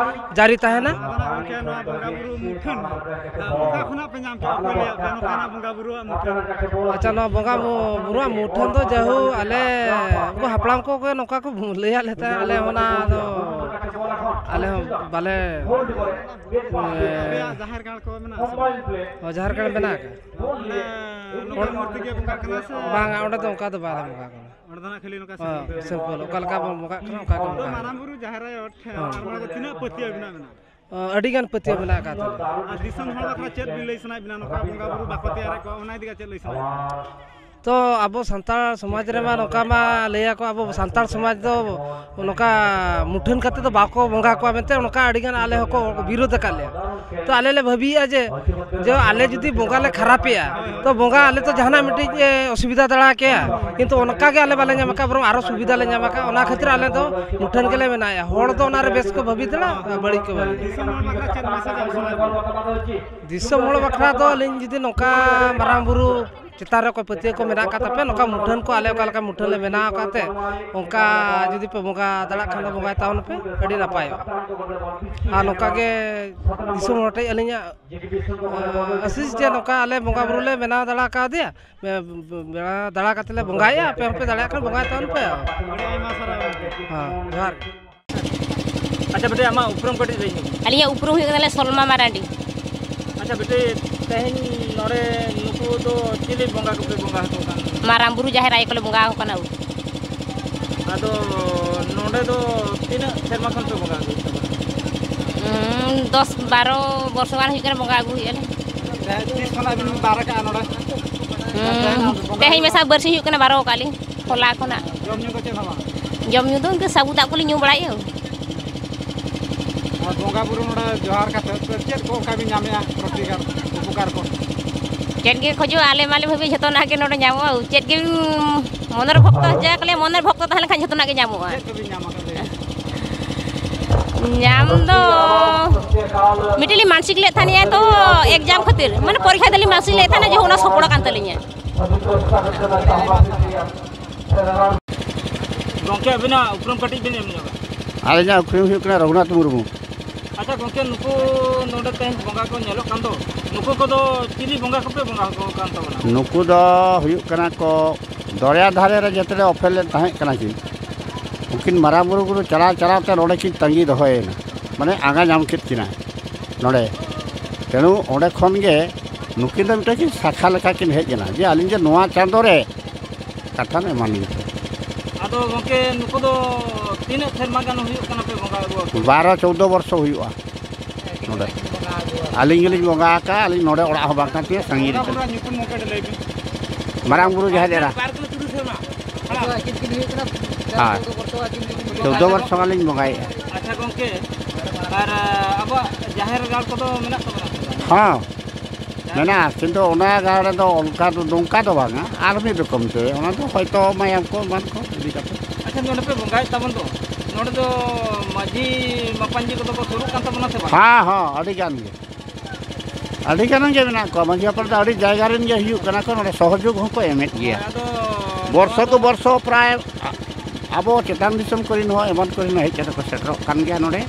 ᱡᱟᱹᱨᱤ ᱛᱟᱦᱮᱱᱟ᱾ ᱟᱫᱚ ᱱᱟᱜ ᱜᱚᱢᱠᱮ, ᱱᱚᱣᱟ ᱵᱚᱸᱜᱟ ᱵᱩᱨᱩ ᱢᱩᱴᱷᱟᱹᱱ, ᱚᱠᱟ ᱠᱷᱚᱱᱟᱜ ᱯᱮ ᱧᱟᱢ ᱠᱮᱫᱟ? ᱚᱠᱚᱭ ᱞᱟᱹᱭᱟᱫ ᱯᱮᱭᱟ ᱱᱚᱝᱠᱟᱱᱟᱜ ᱵᱚᱸᱜᱟ ᱵᱩᱨᱩᱣᱟᱜ ᱢᱩᱴᱷᱟᱹᱱ? ᱟᱪᱪᱷᱟ, ᱱᱚᱣᱟ ᱵᱚᱸᱜᱟ ᱵᱩ-, ᱵᱩᱨᱩᱣᱟᱜ ᱢᱩᱴᱷᱟᱹᱱ ᱫᱚ ᱡᱟᱭᱦᱳᱠ ᱟᱞᱮ ᱩᱱᱠᱩ ᱦᱟᱯᱲᱟᱢ ᱠᱚᱜᱮ ᱱᱚᱝᱠᱟ ᱠᱚ ᱞᱟᱹᱭᱟᱫ ᱞᱮ ᱛᱟᱦᱮᱸᱫ, ᱟᱞᱮ ᱚᱱᱟ ᱫᱚ ᱟᱞᱮ ᱦᱚᱸ ᱵᱟᱞᱮ, ᱟᱯᱮᱭᱟᱜ ᱡᱟᱦᱮᱨ ᱜᱟᱲ ᱠᱚ ᱢᱮᱱᱟᱜᱼᱟ ᱥᱮ ᱵᱟᱝ? ᱚ, ᱡᱟᱦᱮᱨ ᱜᱟᱲ ᱢᱮᱱᱟᱜ ᱟᱠᱟᱫ? ᱚᱸᱰᱮ ᱱᱚᱝᱠᱟ ᱢᱩᱨᱛᱤ ᱜᱮ ᱵᱚᱸᱜᱟᱜ ᱠᱟᱱᱟ ᱥᱮ? ᱵᱟᱝᱟ, ᱚᱸᱰᱮ ᱫᱚ ᱚᱱᱠᱟ ᱫᱚ ᱵᱟᱞᱮ ᱵᱚᱸᱜᱟ ᱠᱟᱱᱟ᱾ ᱚᱸᱰᱮ ᱫᱚ ᱱᱟᱜ ᱠᱷᱟᱹᱞᱤ ᱱᱚᱝᱠᱟ ᱦᱮᱸ, ᱥᱤᱢᱯᱚᱞ᱾ ᱥᱤᱢᱯᱚᱞ, ᱚᱠᱟ ᱞᱮᱠᱟ ᱵᱚᱱ ᱵᱚᱸᱜᱟᱜ ᱠᱟᱱᱟ, ᱚᱱᱠᱟ ᱜᱮ ᱛᱚ, ᱵᱚᱸᱜᱟ ᱢᱟᱨᱟᱝ ᱦᱩᱭᱩᱜᱼᱟ᱾ ᱵᱩᱨᱩ ᱡᱟᱦᱮᱨ ᱟᱭᱳ ᱴᱷᱮᱱ ᱦᱮᱸ᱾ ᱟᱨ ᱚᱱᱟ ᱫᱚ ᱛᱤᱱᱟᱹᱜ ᱯᱟᱹᱛᱭᱟᱹᱣ ᱢᱮᱱᱟᱜ ᱢᱮᱱᱟᱜᱼᱟ? ᱚ, ᱟᱹᱰᱤ ᱜᱟᱱ ᱯᱟᱹᱛᱭᱟᱹᱣ ᱢᱮᱱᱟᱜ ᱟᱠᱟᱫ ᱛᱟᱞᱮᱭᱟ᱾ ᱟᱨ ᱫᱤᱥᱚᱢ ᱦᱚᱲ ᱵᱟᱠᱷᱨᱟ ᱪᱮᱫ ᱵᱤᱱ ᱞᱟᱹᱭ ᱥᱟᱱᱟᱭᱮᱫ ᱵᱤᱱᱟ? ᱱᱚᱝᱠᱟ ᱵᱚᱸᱜᱟ ᱵᱩᱨᱩ ᱵᱟᱠᱚ ᱛᱮᱭᱟᱨᱮᱫ ᱠᱚᱣᱟ, ᱚᱱᱟ ᱤᱫᱤ ᱠᱟᱛᱮ ᱪᱮᱫ ᱞᱟᱹᱭ ᱥᱟᱱᱟᱭᱮᱫ ᱵᱤᱱᱟ? ᱛᱚ, ᱟᱵᱚ ᱥᱟᱱᱛᱟᱲ ᱥᱚᱢᱟᱡᱽ ᱨᱮᱢᱟ ᱱᱚᱝᱠᱟ ᱢᱟ ᱞᱟᱹᱭᱟᱠᱚ, ᱟᱵᱚ ᱥᱟᱱᱛᱟᱲ ᱥᱚᱢᱟᱡᱽ ᱫᱚ ᱱᱚᱝᱠᱟ ᱢᱩᱴᱷᱟᱹᱱ ᱠᱟᱛᱮ ᱫᱚ ᱵᱟᱠᱚ ᱵᱚᱸᱜᱟ ᱠᱚᱣᱟ ᱢᱮᱱᱛᱮ ᱚᱱᱠᱟ ᱟᱹᱰᱤ ᱜᱟᱱ ᱟᱞᱮ ᱦᱚᱸᱠᱚ ᱵᱤᱨᱳᱫ ᱟᱠᱟᱫ ᱞᱮᱭᱟ᱾ ᱛᱚ, ᱟᱞᱮ ᱞᱮ ᱵᱷᱟᱹᱵᱤᱭᱮᱫᱼᱟ ᱡᱮ, ᱡᱮ ᱟᱞᱮ ᱡᱩᱫᱤ ᱵᱚᱸᱜᱟ ᱞᱮ ᱠᱷᱟᱨᱟᱯᱮᱜᱼᱟ, ᱛᱚ ᱵᱚᱸᱜᱟ ᱟᱞᱮ ᱛᱚ ᱡᱟᱦᱟᱱᱟᱜ ᱢᱤᱫᱴᱤᱡ, ᱮ, ᱚᱥᱩᱵᱤᱫᱷᱟ ᱫᱟᱲᱮ ᱠᱮᱭᱟ, ᱠᱤᱱᱛᱩ ᱚᱱᱠᱟ ᱜᱮ ᱟᱞᱮ ᱵᱟᱞᱮ ᱧᱟᱢ ᱟᱠᱟᱫ, ᱵᱚᱨᱚᱝ ᱟᱨᱚ ᱥᱩᱵᱤᱫᱷᱟ ᱞᱮ ᱧᱟᱢ ᱟᱠᱟᱫ᱾ ᱚᱱᱟ ᱠᱷᱟᱹᱛᱤᱨ ᱟᱞᱮ ᱫᱚ ᱢᱩᱴᱷᱟᱹᱱ ᱜᱮᱞᱮ ᱢᱮᱱᱟᱜᱼᱟ᱾ ᱦᱚᱲ ᱫᱚ ᱚᱱᱟᱨᱮ ᱵᱮᱥ ᱠᱚ ᱵᱷᱟᱹᱵᱤ ᱫᱟᱲᱮᱭᱟᱜᱼᱟ, ᱵᱟᱹᱲᱤᱡ ᱠᱚ ᱵᱷᱟᱹᱵᱤ ᱫᱟᱲᱮᱭᱟᱜᱼᱟ᱾ ᱫᱤᱥᱚᱢ ᱦᱚᱲ ᱵᱟᱠᱷᱨᱟ ᱪᱮᱫ ᱢᱮᱥᱮᱡᱽ ᱮᱢ ᱥᱟᱱᱟᱭᱮᱫ ᱵᱚᱱᱟ? ᱫᱤᱥᱚᱢ ᱦᱚᱲ ᱵᱟᱠᱷᱨᱟ ᱫᱚ ᱟᱹᱞᱤᱧ ᱡᱩᱫᱤ ᱱᱚᱝᱠᱟ ᱢᱟᱨᱟᱝ ᱵᱩᱨᱩ ᱪᱮᱛᱟᱱ ᱨᱮ ᱚᱠᱚᱭ ᱯᱟᱹᱛᱭᱟᱹᱣ ᱠᱚ ᱢᱮᱱᱟᱜ ᱟᱠᱟᱫ ᱛᱟᱯᱮ, ᱱᱚᱝᱠᱟ ᱢᱩᱴᱷᱟᱹᱱ ᱠᱚ ᱟᱞᱮ ᱚᱠᱟ ᱞᱮᱠᱟ ᱢᱩᱴᱷᱟᱹᱱ ᱞᱮ ᱵᱮᱱᱟᱣ ᱟᱠᱟᱫ ᱛᱮ, ᱚᱱᱠᱟ ᱡᱩᱫᱤ ᱯᱮ ᱵᱚᱸᱜᱟ ᱫᱟᱲᱮᱭᱟᱜ ᱠᱷᱟᱱ ᱫᱚ ᱵᱚᱸᱜᱟᱭ ᱛᱟᱵᱚᱱ ᱯᱮ, ᱟᱹᱰᱤ ᱱᱟᱯᱟᱭᱚᱜᱼᱟ᱾ ᱟᱨ ᱱᱚᱝᱠᱟ ᱜᱮ ᱫᱤᱥᱚᱢ ᱦᱚᱲ ᱴᱷᱮᱱ ᱟᱹᱞᱤᱧᱟᱜ, ᱟᱸ, ᱟᱹᱥᱤᱥ ᱡᱮ ᱱᱚᱝᱠᱟ ᱟᱞᱮ ᱵᱚᱸᱜᱟ ᱵᱩᱨᱩ ᱞᱮ ᱵᱮᱱᱟᱣ ᱫᱟᱲᱮ ᱠᱟᱣᱫᱮᱭᱟ, ᱵᱮ-, ᱵᱮ-, ᱵᱮᱱᱟᱣ ᱫᱟᱲᱮ ᱠᱟᱛᱮ ᱞᱮ ᱵᱚᱸᱜᱟᱭᱮᱫᱼᱟ, ᱟᱯᱮ ᱦᱚᱸᱯᱮ ᱫᱟᱲᱮᱭᱟᱜ ᱠᱷᱟᱱ ᱵᱚᱸᱜᱟᱭ ᱛᱟᱵᱚᱱ ᱯᱮ᱾ ᱟᱹᱰᱤ ᱟᱭᱢᱟ ᱥᱟᱨᱦᱟᱣ ᱜᱚᱢᱠᱮ᱾ ᱦᱮᱸ, ᱡᱚᱦᱟᱨ ᱜᱮ᱾ ᱟᱪᱪᱷᱟ ᱵᱮᱴᱟ, ᱟᱢᱟᱜ ᱩᱯᱨᱩᱢ ᱠᱟᱹᱴᱤᱡ ᱞᱟᱹᱭ ᱧᱚᱜ ᱢᱮ᱾ ᱟᱹᱞᱤᱧᱟᱜ ᱩᱯᱨᱩᱢ ᱦᱩᱭᱩᱜ ᱠᱟᱱᱟ ᱥᱚᱞᱢᱟ ᱢᱟᱨᱟᱱᱰᱤ᱾ ᱟᱪᱪᱷᱟ ᱵᱮᱴᱟ, ᱛᱮᱦᱮᱧ ᱱᱚᱰᱮ ᱱᱩᱠᱩ ᱫᱚ ᱪᱤᱞᱤ ᱵᱚᱸᱜᱟ ᱠᱚᱯᱮ ᱵᱚᱸᱜᱟ ᱟᱠᱚ ᱠᱟᱱ? ᱢᱟᱨᱟᱝ ᱵᱩᱨᱩ ᱡᱟᱦᱮᱨ ᱟᱭᱳ ᱠᱚᱞᱮ ᱵᱚᱸᱜᱟ ᱟᱠᱚ ᱠᱟᱱᱟ᱾ ᱟᱫᱚ ᱱᱚᱰᱮ ᱫᱚ ᱛᱤᱱᱟᱹᱜ ᱥᱮᱨᱢᱟ ᱠᱷᱚᱱ ᱯᱮ ᱵᱚᱸᱜᱟ ᱟᱹᱜᱩᱭᱮᱫ ᱛᱟᱵᱚᱱᱟ? ᱩᱸ, ᱫᱚᱥ ᱵᱟᱨᱚ ᱵᱚᱨᱥᱚ ᱜᱟᱱ ᱦᱩᱭᱩᱜ ᱠᱟᱱᱟ ᱵᱚᱸᱜᱟ ᱟᱹᱜᱩᱭᱮᱫᱼᱟ ᱞᱮ᱾ ᱛᱤᱥ ᱠᱷᱚᱱᱟᱜ ᱵᱤᱱ ᱵᱟᱨ ᱟᱠᱟᱜᱼᱟ ᱱᱚᱰᱮ? ᱩᱸ, ᱛᱮᱦᱮᱧ ᱢᱮᱥᱟ ᱵᱟᱨᱥᱤᱧ ᱦᱩᱭᱩᱜ ᱠᱟᱱᱟ ᱵᱟᱨᱚ ᱟᱠᱟᱫ ᱞᱤᱧ᱾ ᱦᱚᱞᱟ ᱠᱷᱚᱱᱟᱜ᱾ ᱡᱚᱢ ᱧᱩ ᱠᱚ ᱪᱮᱫ ᱦᱚᱸ ᱵᱟᱝ? ᱡᱚᱢ ᱧᱩ ᱫᱚ ᱤᱱᱠᱟᱹ ᱥᱟᱹᱜᱩ ᱫᱟᱜ ᱠᱚᱞᱤᱧ ᱧᱩ ᱵᱟᱲᱟᱭᱮᱫᱼᱟ᱾ ᱟᱨ ᱵᱚᱸᱜᱟ ᱵᱩᱨᱩ ᱱᱚᱰᱮ ᱡᱚᱦᱟᱨ ᱠᱟᱛᱮ ᱪᱮᱫ ᱠᱚ ᱚᱱᱠᱟ ᱵᱤᱱ ᱧᱟᱢᱮᱜᱼᱟ ᱯᱨᱚᱛᱤᱠᱟᱨ ᱩᱯᱚᱠᱟᱨ ᱠᱚ? ᱪᱮᱫ ᱜᱮ ᱠᱷᱚᱡᱚᱜᱼᱟ, ᱟᱞᱮ ᱢᱟᱞᱮ ᱵᱷᱟᱵᱤ ᱡᱷᱚᱛᱚᱱᱟᱜ ᱜᱮ ᱱᱚᱰᱮ ᱧᱟᱢᱚᱜᱼᱟ᱾ ᱪᱮᱫ ᱜᱮ ᱢᱚᱱᱮᱨ ᱵᱷᱚᱠᱛᱚ ᱡᱟ ᱠᱚ ᱞᱟᱹᱭᱟ, ᱢᱚᱱᱮᱨ ᱵᱷᱚᱠᱛᱚ ᱛᱟᱦᱮᱸ ᱞᱮᱱᱠᱷᱟᱱ ᱡᱷᱚᱛᱚᱱᱟᱜ ᱜᱮ ᱧᱟᱢᱚᱜᱼᱟ᱾ ᱪᱮᱫ ᱠᱚᱵᱤᱱ ᱧᱟᱢ ᱟᱠᱟᱫ ᱞᱟᱹᱭ? ᱧᱟᱢ ᱫᱚ ᱢᱤᱫᱴᱤᱡ ᱞᱤᱧ ᱢᱟᱱᱥᱤᱠ ᱞᱮᱫ ᱛᱟᱦᱮᱱᱟ ᱛᱚ, ᱮᱠᱡᱟᱢ ᱠᱷᱟᱹᱛᱤᱨ, ᱢᱟᱱᱮ ᱯᱚᱨᱤᱠᱠᱷᱟ ᱫᱚᱞᱤᱧ ᱢᱟᱱᱥᱤᱠ ᱞᱮᱫ ᱛᱟᱦᱮᱱᱟ, ᱡᱮ ᱚᱱᱟ ᱥᱚᱯᱷᱚᱲ ᱟᱠᱟᱱ ᱛᱟᱹᱞᱤᱧᱟ᱾ ᱜᱚᱢᱠᱮ, ᱟᱹᱵᱤᱱᱟᱜ ᱩᱯᱨᱩᱢ ᱠᱟᱹᱴᱤᱡ ᱵᱤᱱ ᱮᱢ ᱧᱚᱜᱟ᱾ ᱟᱹᱞᱤᱧᱟᱜ ᱩᱯᱨᱩᱢ ᱦᱩᱭᱩᱜ ᱠᱟᱱᱟ ᱨᱚᱜᱷᱩᱱᱟᱛᱷ ᱢᱩᱨᱢᱩ᱾ ᱟᱪᱪᱷᱟ ᱜᱚᱢᱠᱮ, ᱱᱩᱠᱩ ᱱᱚᱰᱮ ᱛᱮᱦᱮᱧ ᱵᱚᱸᱜᱟ ᱠᱚ ᱧᱮᱞᱚᱜ ᱠᱟᱱ ᱫᱚ, ᱱᱩᱠᱩ ᱠᱚᱫᱚ ᱪᱤᱞᱤ ᱵᱚᱸᱜᱟ ᱠᱚᱯᱮ ᱵᱚᱸᱜᱟ ᱟᱠᱚ ᱠᱟᱱ ᱛᱟᱵᱚᱱᱟ? ᱱᱩᱠᱩ ᱫᱚ ᱦᱩᱭᱩᱜ ᱠᱟᱱᱟ ᱠᱚ ᱫᱚᱨᱭᱟ ᱫᱷᱟᱨᱮ ᱨᱮ ᱡᱮᱛᱮ ᱚᱯᱮᱞ ᱞᱮᱱ ᱛᱟᱦᱮᱸ ᱠᱟᱱᱟ ᱠᱤᱱ, ᱩᱱᱠᱤᱱ ᱢᱟᱨᱟᱝ ᱵᱩᱨᱩ ᱵᱩᱨᱩ ᱪᱟᱞᱟᱣ ᱪᱟᱞᱟᱣ ᱛᱮ ᱱᱚᱰᱮ ᱠᱤᱱ ᱛᱟᱺᱜᱤ ᱫᱚᱦᱚᱭᱮᱱᱟ, ᱢᱟᱱᱮ ᱟᱸᱜᱟ ᱧᱟᱢ ᱠᱮᱫ ᱠᱤᱱᱟ ᱱᱚᱰᱮ᱾ ᱛᱮᱱᱩ ᱚᱸᱰᱮ ᱠᱷᱚᱱ ᱜᱮ ᱱᱩᱠᱤᱱ ᱫᱚ ᱢᱤᱫᱴᱮᱱ ᱠᱤᱱ ᱥᱟᱠᱷᱟ ᱞᱮᱠᱟ ᱠᱤᱱ ᱦᱮᱡ ᱮᱱᱟ, ᱡᱮ ᱟᱹᱞᱤᱧ ᱡᱮ ᱱᱚᱣᱟ ᱪᱟᱸᱫᱳ ᱨᱮ ᱠᱟᱛᱷᱟ ᱮᱢᱟᱱ ᱞᱤᱧ ᱠᱟᱱᱟ᱾ ᱟᱫᱚ ᱜᱚᱢᱠᱮ, ᱱᱩᱠᱩ ᱫᱚ ᱛᱤᱱᱟᱹᱜ ᱥᱮᱨᱢᱟ ᱜᱟᱱ ᱦᱩᱭᱩᱜ ᱠᱟᱱᱟ ᱯᱮ ᱵᱚᱸᱜᱟ ᱟᱹᱜᱩ ᱟᱠᱚ? ᱵᱟᱨᱚ ᱪᱳᱫᱽᱫᱳ ᱵᱚᱨᱥᱚ ᱦᱩᱭᱩᱜᱼᱟ ᱱᱚᱰᱮ᱾ ᱟᱹᱞᱤᱧ ᱜᱮᱞᱤᱧ ᱵᱚᱸᱜᱟ ᱟᱠᱟᱫᱼᱟ, ᱟᱹᱞᱤᱧ ᱱᱚᱰᱮ ᱚᱲᱟᱜ ᱦᱚᱸ ᱵᱟᱝ ᱠᱟᱱ ᱛᱤᱧᱟᱹ, ᱥᱟᱺᱜᱤᱧ ᱨᱮ ᱠᱟᱱᱟ᱾ ᱧᱩᱛᱩᱢ ᱜᱚᱢᱠᱮ ᱞᱟᱹᱭ ᱵᱤᱱ᱾ ᱢᱟᱨᱟᱝ ᱵᱩᱨᱩ ᱡᱟᱦᱮᱨ ᱮᱨᱟ᱾ ᱵᱟᱨ ᱠᱤᱞᱳ ᱛᱩᱨᱩᱭ ᱥᱮᱨᱢᱟ᱾ ᱦᱮᱸ᱾ ᱪᱳᱫᱽᱫᱳ ᱵᱚᱨᱥᱚ ᱜᱟᱱ ᱞᱤᱧ ᱵᱚᱸᱜᱟᱭᱮᱫᱼᱟ᱾ ᱟᱪᱪᱷᱟ ᱜᱚᱢᱠᱮ, ᱟᱨ ᱟᱵᱚᱣᱟᱜ ᱡᱟᱦᱮᱨ ᱜᱟᱲ ᱠᱚᱫᱚ ᱢᱮᱱᱟᱜ ᱛᱟᱵᱚᱱᱟ ᱥᱮ ᱵᱟᱝ? ᱦᱚᱸ᱾ ᱢᱮᱱᱟᱜᱼᱟ, ᱠᱤᱱᱛᱩ ᱚᱱᱟ ᱜᱟᱲ ᱨᱮᱫᱚ ᱚᱱᱠᱟ ᱫᱚ, ᱱᱚᱝᱠᱟ ᱫᱚ ᱵᱟᱝᱟ, ᱟᱨ ᱢᱤᱫ ᱨᱚᱠᱚᱢ ᱛᱮ, ᱚᱱᱟ ᱫᱚ ᱦᱚᱭᱛᱳ ᱢᱟᱭᱟᱢ ᱠᱚ ᱮᱢᱟᱱ ᱠᱚ ᱤᱫᱤ ᱠᱟᱛᱮ᱾ ᱟᱪᱪᱷᱟ, ᱱᱚᱰᱮ ᱯᱮ ᱵᱚᱸᱜᱟᱭᱮᱫ ᱛᱟᱵᱚᱱ ᱫᱚ, ᱱᱚᱰᱮ ᱫᱚ ᱢᱟᱹᱡᱷᱤ ᱢᱟᱯᱟᱧᱡᱤ ᱠᱚᱫᱚ ᱠᱚ ᱥᱩᱨᱩᱜ ᱠᱟᱱ ᱛᱟᱵᱚᱱᱟ ᱥᱮ ᱵᱟᱝ? ᱦᱮᱸ, ᱦᱮᱸ, ᱟᱹᱰᱤ ᱜᱟᱱ ᱜᱮ, ᱟᱹᱰᱤ ᱜᱟᱱ ᱜᱮ ᱢᱮᱱᱟᱜ ᱠᱚᱣᱟ᱾ ᱢᱟᱹᱡᱷᱤ ᱦᱟᱯᱲᱟᱢ ᱫᱚ ᱟᱹᱰᱤ ᱡᱟᱭᱜᱟ ᱨᱮᱱ ᱜᱮ ᱦᱤᱡᱩᱜ ᱠᱟᱱᱟ ᱠᱚ, ᱱᱚᱰᱮ ᱥᱚᱦᱚᱡᱳᱜᱽ ᱦᱚᱸᱠᱚ ᱮᱢᱮᱫ ᱜᱮᱭᱟ᱾ ᱟᱫᱚ ᱵᱚᱨᱥᱚ ᱱᱚᱣᱟ ᱠᱚ ᱫᱚ ᱵᱚᱨᱥᱚ ᱯᱨᱟᱭ ᱟᱵᱚ ᱪᱮᱛᱟᱱ ᱫᱤᱥᱚᱢ ᱠᱚᱨᱮᱱ ᱦᱚᱸ ᱮᱢᱟᱱ ᱠᱚᱨᱮᱱ ᱦᱚᱸ ᱦᱮᱡ ᱠᱟᱛᱮ ᱠᱚ ᱥᱮᱴᱮᱨᱚᱜ ᱠᱟᱱ ᱜᱮᱭᱟ ᱱᱚᱰᱮ᱾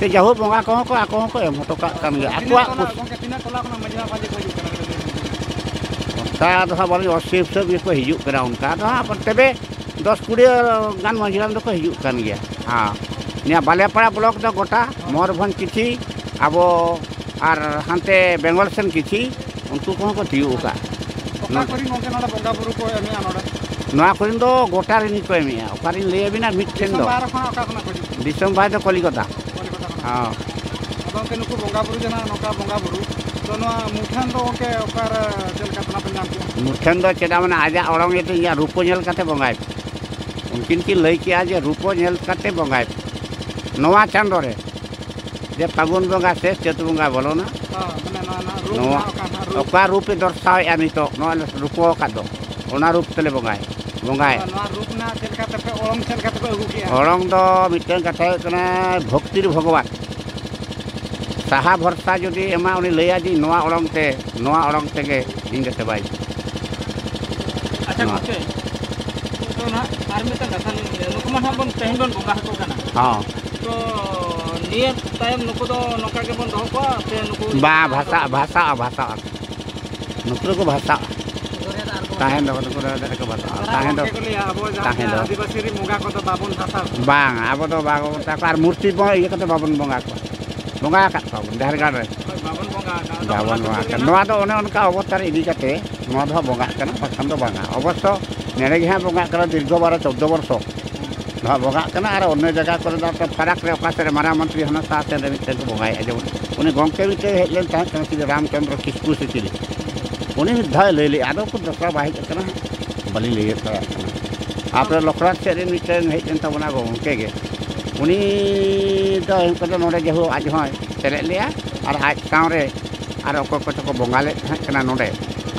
ᱛᱮ ᱡᱟᱭᱦᱳᱠ, ᱵᱚᱸᱜᱟ ᱠᱚᱦᱚᱸ ᱠᱚ, ᱟᱠᱚ ᱦᱚᱸᱠᱚ ᱮᱢ ᱦᱚᱴᱚ ᱠᱟᱜ ᱠᱟᱱ ᱜᱮᱭᱟ ᱛᱤᱱᱟᱹᱜ ᱟᱠᱚᱣᱟᱜ ᱴᱚᱞᱟ, ᱠᱩᱥᱤ᱾ ᱜᱚᱢᱠᱮ, ᱛᱤᱱᱟᱹᱜ ᱴᱚᱞᱟ ᱠᱷᱚᱱᱟᱜ ᱢᱟᱹᱡᱷᱤ ᱢᱟᱯᱟᱧᱡᱤ ᱠᱚ ᱦᱤᱡᱩᱜ ᱠᱟᱱᱟ? ᱚᱱᱠᱟ ᱫᱚ ᱦᱟᱸᱜ ᱵᱟᱹᱞᱤᱧ, ᱚᱥᱤ ᱦᱤᱥᱟᱹᱵ ᱜᱮᱠᱚ ᱦᱤᱡᱩᱜ ᱠᱟᱱᱟ᱾ ᱚᱱᱠᱟ ᱫᱚ ᱦᱟᱸᱜ ᱛᱚᱵᱮ ᱫᱚᱥ ᱠᱩᱲᱤ ᱜᱟᱱ ᱢᱟᱹᱡᱷᱤ ᱦᱟᱲᱟᱢ ᱫᱚᱠᱚ ᱦᱤᱡᱩᱜ ᱠᱟᱱ ᱜᱮᱭᱟ᱾ ᱦᱮᱸ᱾ ᱱᱤᱭᱟᱹ ᱵᱟᱞᱮᱯᱟᱲᱟ ᱵᱞᱚᱠ ᱫᱚ ᱜᱚᱴᱟ, ᱢᱚᱭᱩᱨᱵᱷᱚᱸᱡᱽ ᱠᱤᱪᱷᱤ, ᱟᱵᱚ ᱟᱨ ᱦᱟᱱᱛᱮ ᱵᱮᱝᱜᱚᱞ ᱥᱮᱱ ᱠᱤᱪᱷᱤ, ᱩᱱᱠᱩ ᱠᱚᱦᱚᱸ ᱠᱚ ᱛᱤᱭᱳᱜ ᱟᱠᱟᱫ᱾ ᱚᱠᱟ ᱠᱚᱨᱮ ᱜᱚᱢᱠᱮ ᱱᱚᱰᱮ ᱵᱚᱸᱜᱟ ᱵᱩᱨᱩ ᱠᱚ ᱮᱢᱮᱜᱼᱟ ᱱᱚᱰᱮ? ᱱᱚᱣᱟ ᱠᱚᱨᱮᱱ ᱫᱚ ᱜᱚᱴᱟ ᱨᱮᱱ ᱜᱮᱠᱚ ᱮᱢᱮᱜᱼᱟ, ᱚᱠᱟ ᱨᱮᱱ ᱞᱟᱹᱭ ᱟᱵᱤᱱᱟ ᱢᱤᱫᱴᱷᱮᱱ ᱫᱤᱥᱚᱢ ᱫᱚ᱾ ᱵᱟᱦᱨᱮ ᱠᱷᱚᱱᱟᱜ ᱚᱠᱟ ᱠᱷᱚᱱᱟᱜ ᱠᱚ ᱦᱤᱡᱩᱜ ᱠᱟᱱᱟ? ᱫᱤᱥᱚᱢ ᱵᱟᱦᱨᱮ ᱫᱚ ᱠᱚᱞᱤᱠᱚᱛᱟ᱾ ᱠᱚᱞᱤᱠᱚᱛᱟ ᱠᱷᱚᱱᱟᱜ᱾ ᱦᱚᱸ᱾ ᱟᱫᱚ ᱜᱚᱢᱠᱮ ᱱᱩᱠᱩ ᱵᱚᱸᱜᱟ ᱵᱩᱨᱩ ᱡᱟᱦᱟᱸ ᱱᱚᱝᱠᱟ ᱵᱚᱸᱜᱟ ᱵᱩᱨᱩ, ᱛᱚ ᱱᱚᱣᱟ ᱢᱩᱴᱷᱟᱹᱱ ᱫᱚ ᱜᱚᱢᱠᱮ ᱚᱠᱟᱨᱮ ᱪᱮᱫ ᱞᱮᱠᱟ ᱛᱮ ᱚᱱᱟ ᱯᱮ ᱧᱟᱢ ᱠᱮᱜᱼᱟ? ᱢᱩᱴᱷᱟᱹᱱ ᱫᱚ ᱪᱮᱫᱟᱜ ᱢᱟᱱᱮ ᱟᱡᱟᱜ ᱚᱲᱚᱝ ᱤᱭᱟᱹᱛᱮ ᱤᱧᱟᱹᱜ ᱨᱩᱯ ᱠᱚ ᱧᱮᱞ ᱠᱟᱛᱮ ᱵᱚᱸᱜᱟᱭ ᱯᱮ᱾ ᱩᱱᱠᱤᱱ ᱠᱤᱱ ᱞᱟᱹᱭ ᱠᱮᱜᱼᱟ ᱡᱮ ᱨᱩᱯ ᱠᱚ ᱧᱮᱞ ᱠᱟᱛᱮ ᱵᱚᱸᱜᱟᱭ ᱯᱮ᱾ ᱱᱚᱣᱟ ᱪᱟᱸᱫᱳ ᱨᱮ ᱡᱮ ᱯᱷᱟᱹᱜᱩᱱ ᱵᱚᱸᱜᱟ ᱥᱮ ᱪᱟᱹᱛ ᱵᱚᱸᱜᱟ ᱵᱚᱞᱚᱱᱟ, ᱦᱚᱸ, ᱢᱟᱱᱮ ᱱᱚᱣᱟ ᱨᱮᱱᱟᱜ ᱨᱩᱯ ᱱᱚᱣᱟ ᱨᱮᱱᱟᱜ ᱚᱠᱟ ᱱᱟᱜ ᱨᱩᱯ? ᱚᱠᱟ ᱨᱩᱯᱮ ᱫᱚᱨᱥᱟᱣᱮᱫᱼᱟ ᱱᱤᱛᱚᱜ, ᱱᱚᱣᱟ ᱞᱮ ᱨᱩᱯᱚ ᱟᱠᱟᱫ ᱫᱚ, ᱚᱱᱟ ᱨᱩᱯ ᱛᱮᱞᱮ ᱵᱚᱸᱜᱟᱭᱟ, ᱵᱚᱸᱜᱟᱭᱟ᱾ ᱟᱫᱚ ᱱᱚᱣᱟ ᱨᱩᱯ ᱨᱮᱱᱟᱜ ᱪᱮᱫ ᱞᱮᱠᱟ ᱛᱮᱯᱮ ᱚᱲᱚᱝ, ᱪᱮᱫ ᱞᱮᱠᱟ ᱛᱮᱯᱮ ᱟᱹᱜᱩ ᱠᱮᱜᱼᱟ? ᱚᱲᱚᱝ ᱫᱚ ᱢᱤᱫᱴᱟᱝ ᱠᱟᱛᱷᱟ ᱦᱩᱭᱩᱜ ᱠᱟᱱᱟ, ᱵᱷᱚᱠᱛᱤᱨ ᱵᱷᱚᱜᱚᱵᱟᱱ᱾ ᱥᱟᱦᱟ ᱵᱷᱚᱨᱥᱟ ᱡᱩᱫᱤ ᱮᱢᱟ, ᱩᱱᱤ ᱞᱟᱹᱭᱟ ᱡᱮ ᱱᱚᱣᱟ ᱚᱲᱚᱝ ᱛᱮ, ᱱᱚᱣᱟ ᱚᱲᱚᱝ ᱛᱮᱜᱮ ᱤᱧ ᱫᱚ ᱥᱮᱵᱟᱭ᱾ ᱟᱪᱪᱷᱟ ᱱᱚᱣᱟ᱾ ᱜᱚᱢᱠᱮ, ᱛᱚ ᱱᱟᱦᱟᱜ ᱟᱨ ᱢᱤᱫᱴᱟᱝ ᱠᱟᱛᱷᱟ ᱞᱤᱧ ᱞᱟᱹᱭᱟ, ᱱᱩᱠᱩ ᱢᱟ ᱱᱟᱦᱟᱜ ᱵᱚᱱ, ᱛᱮᱦᱮᱧ ᱵᱚᱱ ᱵᱚᱸᱜᱟ ᱟᱠᱚ ᱠᱟᱱᱟ᱾ ᱦᱚᱸ᱾ ᱛᱚ ᱱᱤᱭᱟᱹ ᱛᱟᱭᱚᱢ ᱱᱩᱠᱩ ᱫᱚ ᱱᱚᱝᱠᱟ ᱜᱮᱵᱚᱱ ᱫᱚᱦᱚ ᱠᱚᱣᱟ ᱥᱮ ᱱᱩᱠᱩ ᱵᱟ, ᱵᱷᱟᱥᱟᱜᱼᱟ, ᱵᱷᱟᱥᱟᱜᱼᱟ, ᱵᱷᱟᱥᱟᱜᱼᱟ᱾ ᱱᱩᱠᱩ ᱫᱚᱠᱚ ᱵᱷᱟᱥᱟᱜᱼᱟ᱾ ᱛᱟᱦᱮᱱ ᱫᱚ, ᱱᱩᱠᱩ ᱫᱚ ᱠᱚ ᱵᱷᱟᱥᱟᱜᱼᱟ᱾ ᱛᱟᱦᱮᱱ ᱫᱚ, ᱜᱚᱢᱠᱮ ᱠᱚ ᱞᱟᱹᱭᱟ, ᱟᱵᱚ ᱡᱟᱦᱟᱸ ᱛᱟᱦᱮᱱ ᱫᱚ᱾ ᱟᱹᱫᱤᱵᱟᱹᱥᱤ ᱨᱮᱱ ᱵᱚᱸᱜᱟ ᱠᱚᱫᱚ ᱵᱟᱵᱚᱱ ᱵᱷᱟᱥᱟᱣ ᱠᱚᱣᱟ᱾ ᱵᱟᱝ, ᱟᱵᱚ ᱫᱚ ᱵᱟᱵᱚᱱ ᱢᱮᱛᱟ ᱠᱚᱣᱟ᱾ ᱟᱨ ᱢᱩᱨᱛᱤ ᱵᱚᱸᱜᱟ ᱤᱭᱟᱹ ᱠᱟᱛᱮ ᱵᱟᱵᱚᱱ ᱵᱚᱸᱜᱟ ᱠᱚᱣᱟ᱾ ᱵᱚᱸᱜᱟ ᱟᱠᱟᱫ ᱠᱚᱣᱟ ᱵᱚᱱ ᱡᱟᱦᱮᱨ ᱜᱟᱲ ᱨᱮ᱾ ᱦᱳᱭ, ᱵᱟᱵᱚᱱ ᱵᱚᱸᱜᱟ ᱟᱠᱟᱫ᱾ ᱟᱫᱚ ᱵᱟᱵᱚᱱ ᱚᱱᱟ ᱵᱚᱸᱜᱟ ᱠᱷᱟᱹᱛᱤᱨ ᱟᱠᱟᱫ᱾ ᱜᱮ ᱱᱚᱣᱟ ᱫᱚ ᱚᱱᱮ ᱚᱱᱠᱟ ᱚᱵᱚᱛᱟᱨ ᱤᱫᱤ ᱠᱟᱛᱮ ᱱᱚᱣᱟ ᱫᱚ ᱦᱟᱸᱜ ᱵᱚᱸᱜᱟᱜ ᱠᱟᱱᱟ, ᱵᱟᱠᱷᱟᱱ ᱫᱚ ᱵᱟᱝᱟ᱾ ᱚᱵᱚᱥᱥᱚ ᱱᱮᱰᱮ ᱜᱮ ᱦᱟᱸᱜ ᱵᱚᱸᱜᱟᱜ ᱠᱟᱱᱟ, ᱫᱤᱨᱜᱷᱚ ᱵᱟᱨᱚ ᱪᱳᱫᱽᱫᱳ ᱵᱚᱨᱥᱚ᱾ ᱱᱚᱣᱟ ᱵᱚᱸᱜᱟᱜ ᱠᱟᱱᱟ᱾ ᱟᱨ ᱚᱱᱱᱚ ᱡᱟᱭᱜᱟ ᱠᱚᱨᱮ ᱫᱚ ᱟᱯᱮ ᱯᱷᱟᱨᱟᱠ ᱨᱮ ᱚᱠᱟ ᱥᱮᱫ ᱨᱮ ᱢᱟᱨᱟᱝ ᱢᱚᱱᱛᱨᱤ ᱦᱟᱱᱟ ᱥᱟᱦᱟ ᱥᱮᱱ ᱨᱮ ᱢᱤᱫᱴᱮᱱ ᱠᱚ ᱵᱚᱸᱜᱟᱭᱮᱫᱼᱟ, ᱡᱮᱢᱚᱱ ᱩᱱᱤ ᱜᱚᱢᱠᱮ ᱢᱤᱫᱴᱮᱱ ᱦᱮᱡ ᱞᱮᱱ ᱛᱟᱦᱮᱸᱫ, ᱠᱟᱱᱟ ᱪᱤᱞᱤ ᱨᱟᱢᱪᱚᱸᱫᱽᱨᱚ ᱠᱤᱥᱠᱩ ᱥᱮ ᱪᱤᱞᱤ, ᱩᱱᱤ ᱢᱤᱫ ᱫᱷᱟᱣ ᱞᱟᱹᱭ ᱞᱮᱫᱼᱟ, ᱟᱫᱚ ᱩᱠᱩᱨ ᱫᱚᱥᱨᱟ ᱵᱟᱭ ᱦᱮᱡ ᱟᱠᱟᱱᱟ, ᱵᱟᱹᱞᱤᱧ ᱞᱟᱹᱭ ᱫᱟᱲᱮᱭᱟᱜ ᱠᱟᱱᱟ᱾ ᱟᱯᱮ ᱞᱚᱠᱷᱨᱟᱴ ᱥᱮᱫ ᱨᱮ ᱢᱤᱫᱴᱮᱱ ᱦᱮᱡ ᱞᱮᱱ ᱛᱟᱵᱚᱱᱟ ᱜᱚᱢᱠᱮ ᱜᱮ, ᱩᱱᱤ ᱫᱚ ᱮᱢ ᱠᱟᱛᱮ ᱱᱚᱰᱮ ᱡᱮᱦᱳ ᱟᱡ ᱦᱚᱸᱭ ᱥᱮᱞᱮᱫ ᱞᱮᱫᱼᱟ, ᱟᱨ ᱟᱡ ᱥᱟᱶᱨᱮ ᱟᱨ ᱚᱠᱚᱭ ᱠᱚᱪᱚ ᱠᱚ ᱵᱚᱸᱜᱟ ᱞᱮᱫ ᱛᱟᱦᱮᱸ ᱠᱟᱱᱟ ᱱᱚᱰᱮ,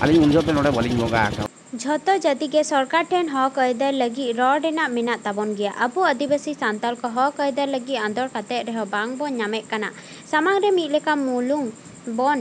ᱟᱹᱞᱤᱧ ᱩᱱ ᱡᱚᱦᱚᱜ ᱫᱚ ᱱᱚᱰᱮ ᱵᱟᱹᱞᱤᱧ ᱵᱚᱸᱜᱟ ᱟᱠᱟᱱᱟ᱾ ᱡᱷᱚᱛᱚ ᱡᱟᱹᱛᱤ ᱜᱮ ᱥᱚᱨᱠᱟᱨ ᱴᱷᱮᱱ ᱦᱚᱠ ᱟᱹᱭᱫᱟᱹᱨ ᱞᱟᱹᱜᱤᱫ ᱨᱚᱲ ᱨᱮᱱᱟᱜ ᱢᱮᱱᱟᱜ ᱛᱟᱵᱚᱱ ᱜᱮᱭᱟ᱾ ᱟᱵᱚ ᱟᱹᱫᱤᱵᱟᱹᱥᱤ ᱥᱟᱱᱛᱟᱲ ᱠᱚ ᱦᱚᱠ ᱟᱹᱭᱫᱟᱹᱨ ᱞᱟᱹᱜᱤᱫ ᱟᱸᱫᱳᱲ ᱠᱟᱛᱮ ᱨᱮᱦᱚᱸ ᱵᱟᱝ ᱵᱚᱱ ᱧᱟᱢᱮᱫ ᱠᱟᱱᱟ᱾ ᱥᱟᱢᱟᱝ ᱨᱮ ᱢᱤᱫ ᱞᱮᱠᱟ ᱢᱩᱞᱩᱝ ᱵᱚᱱ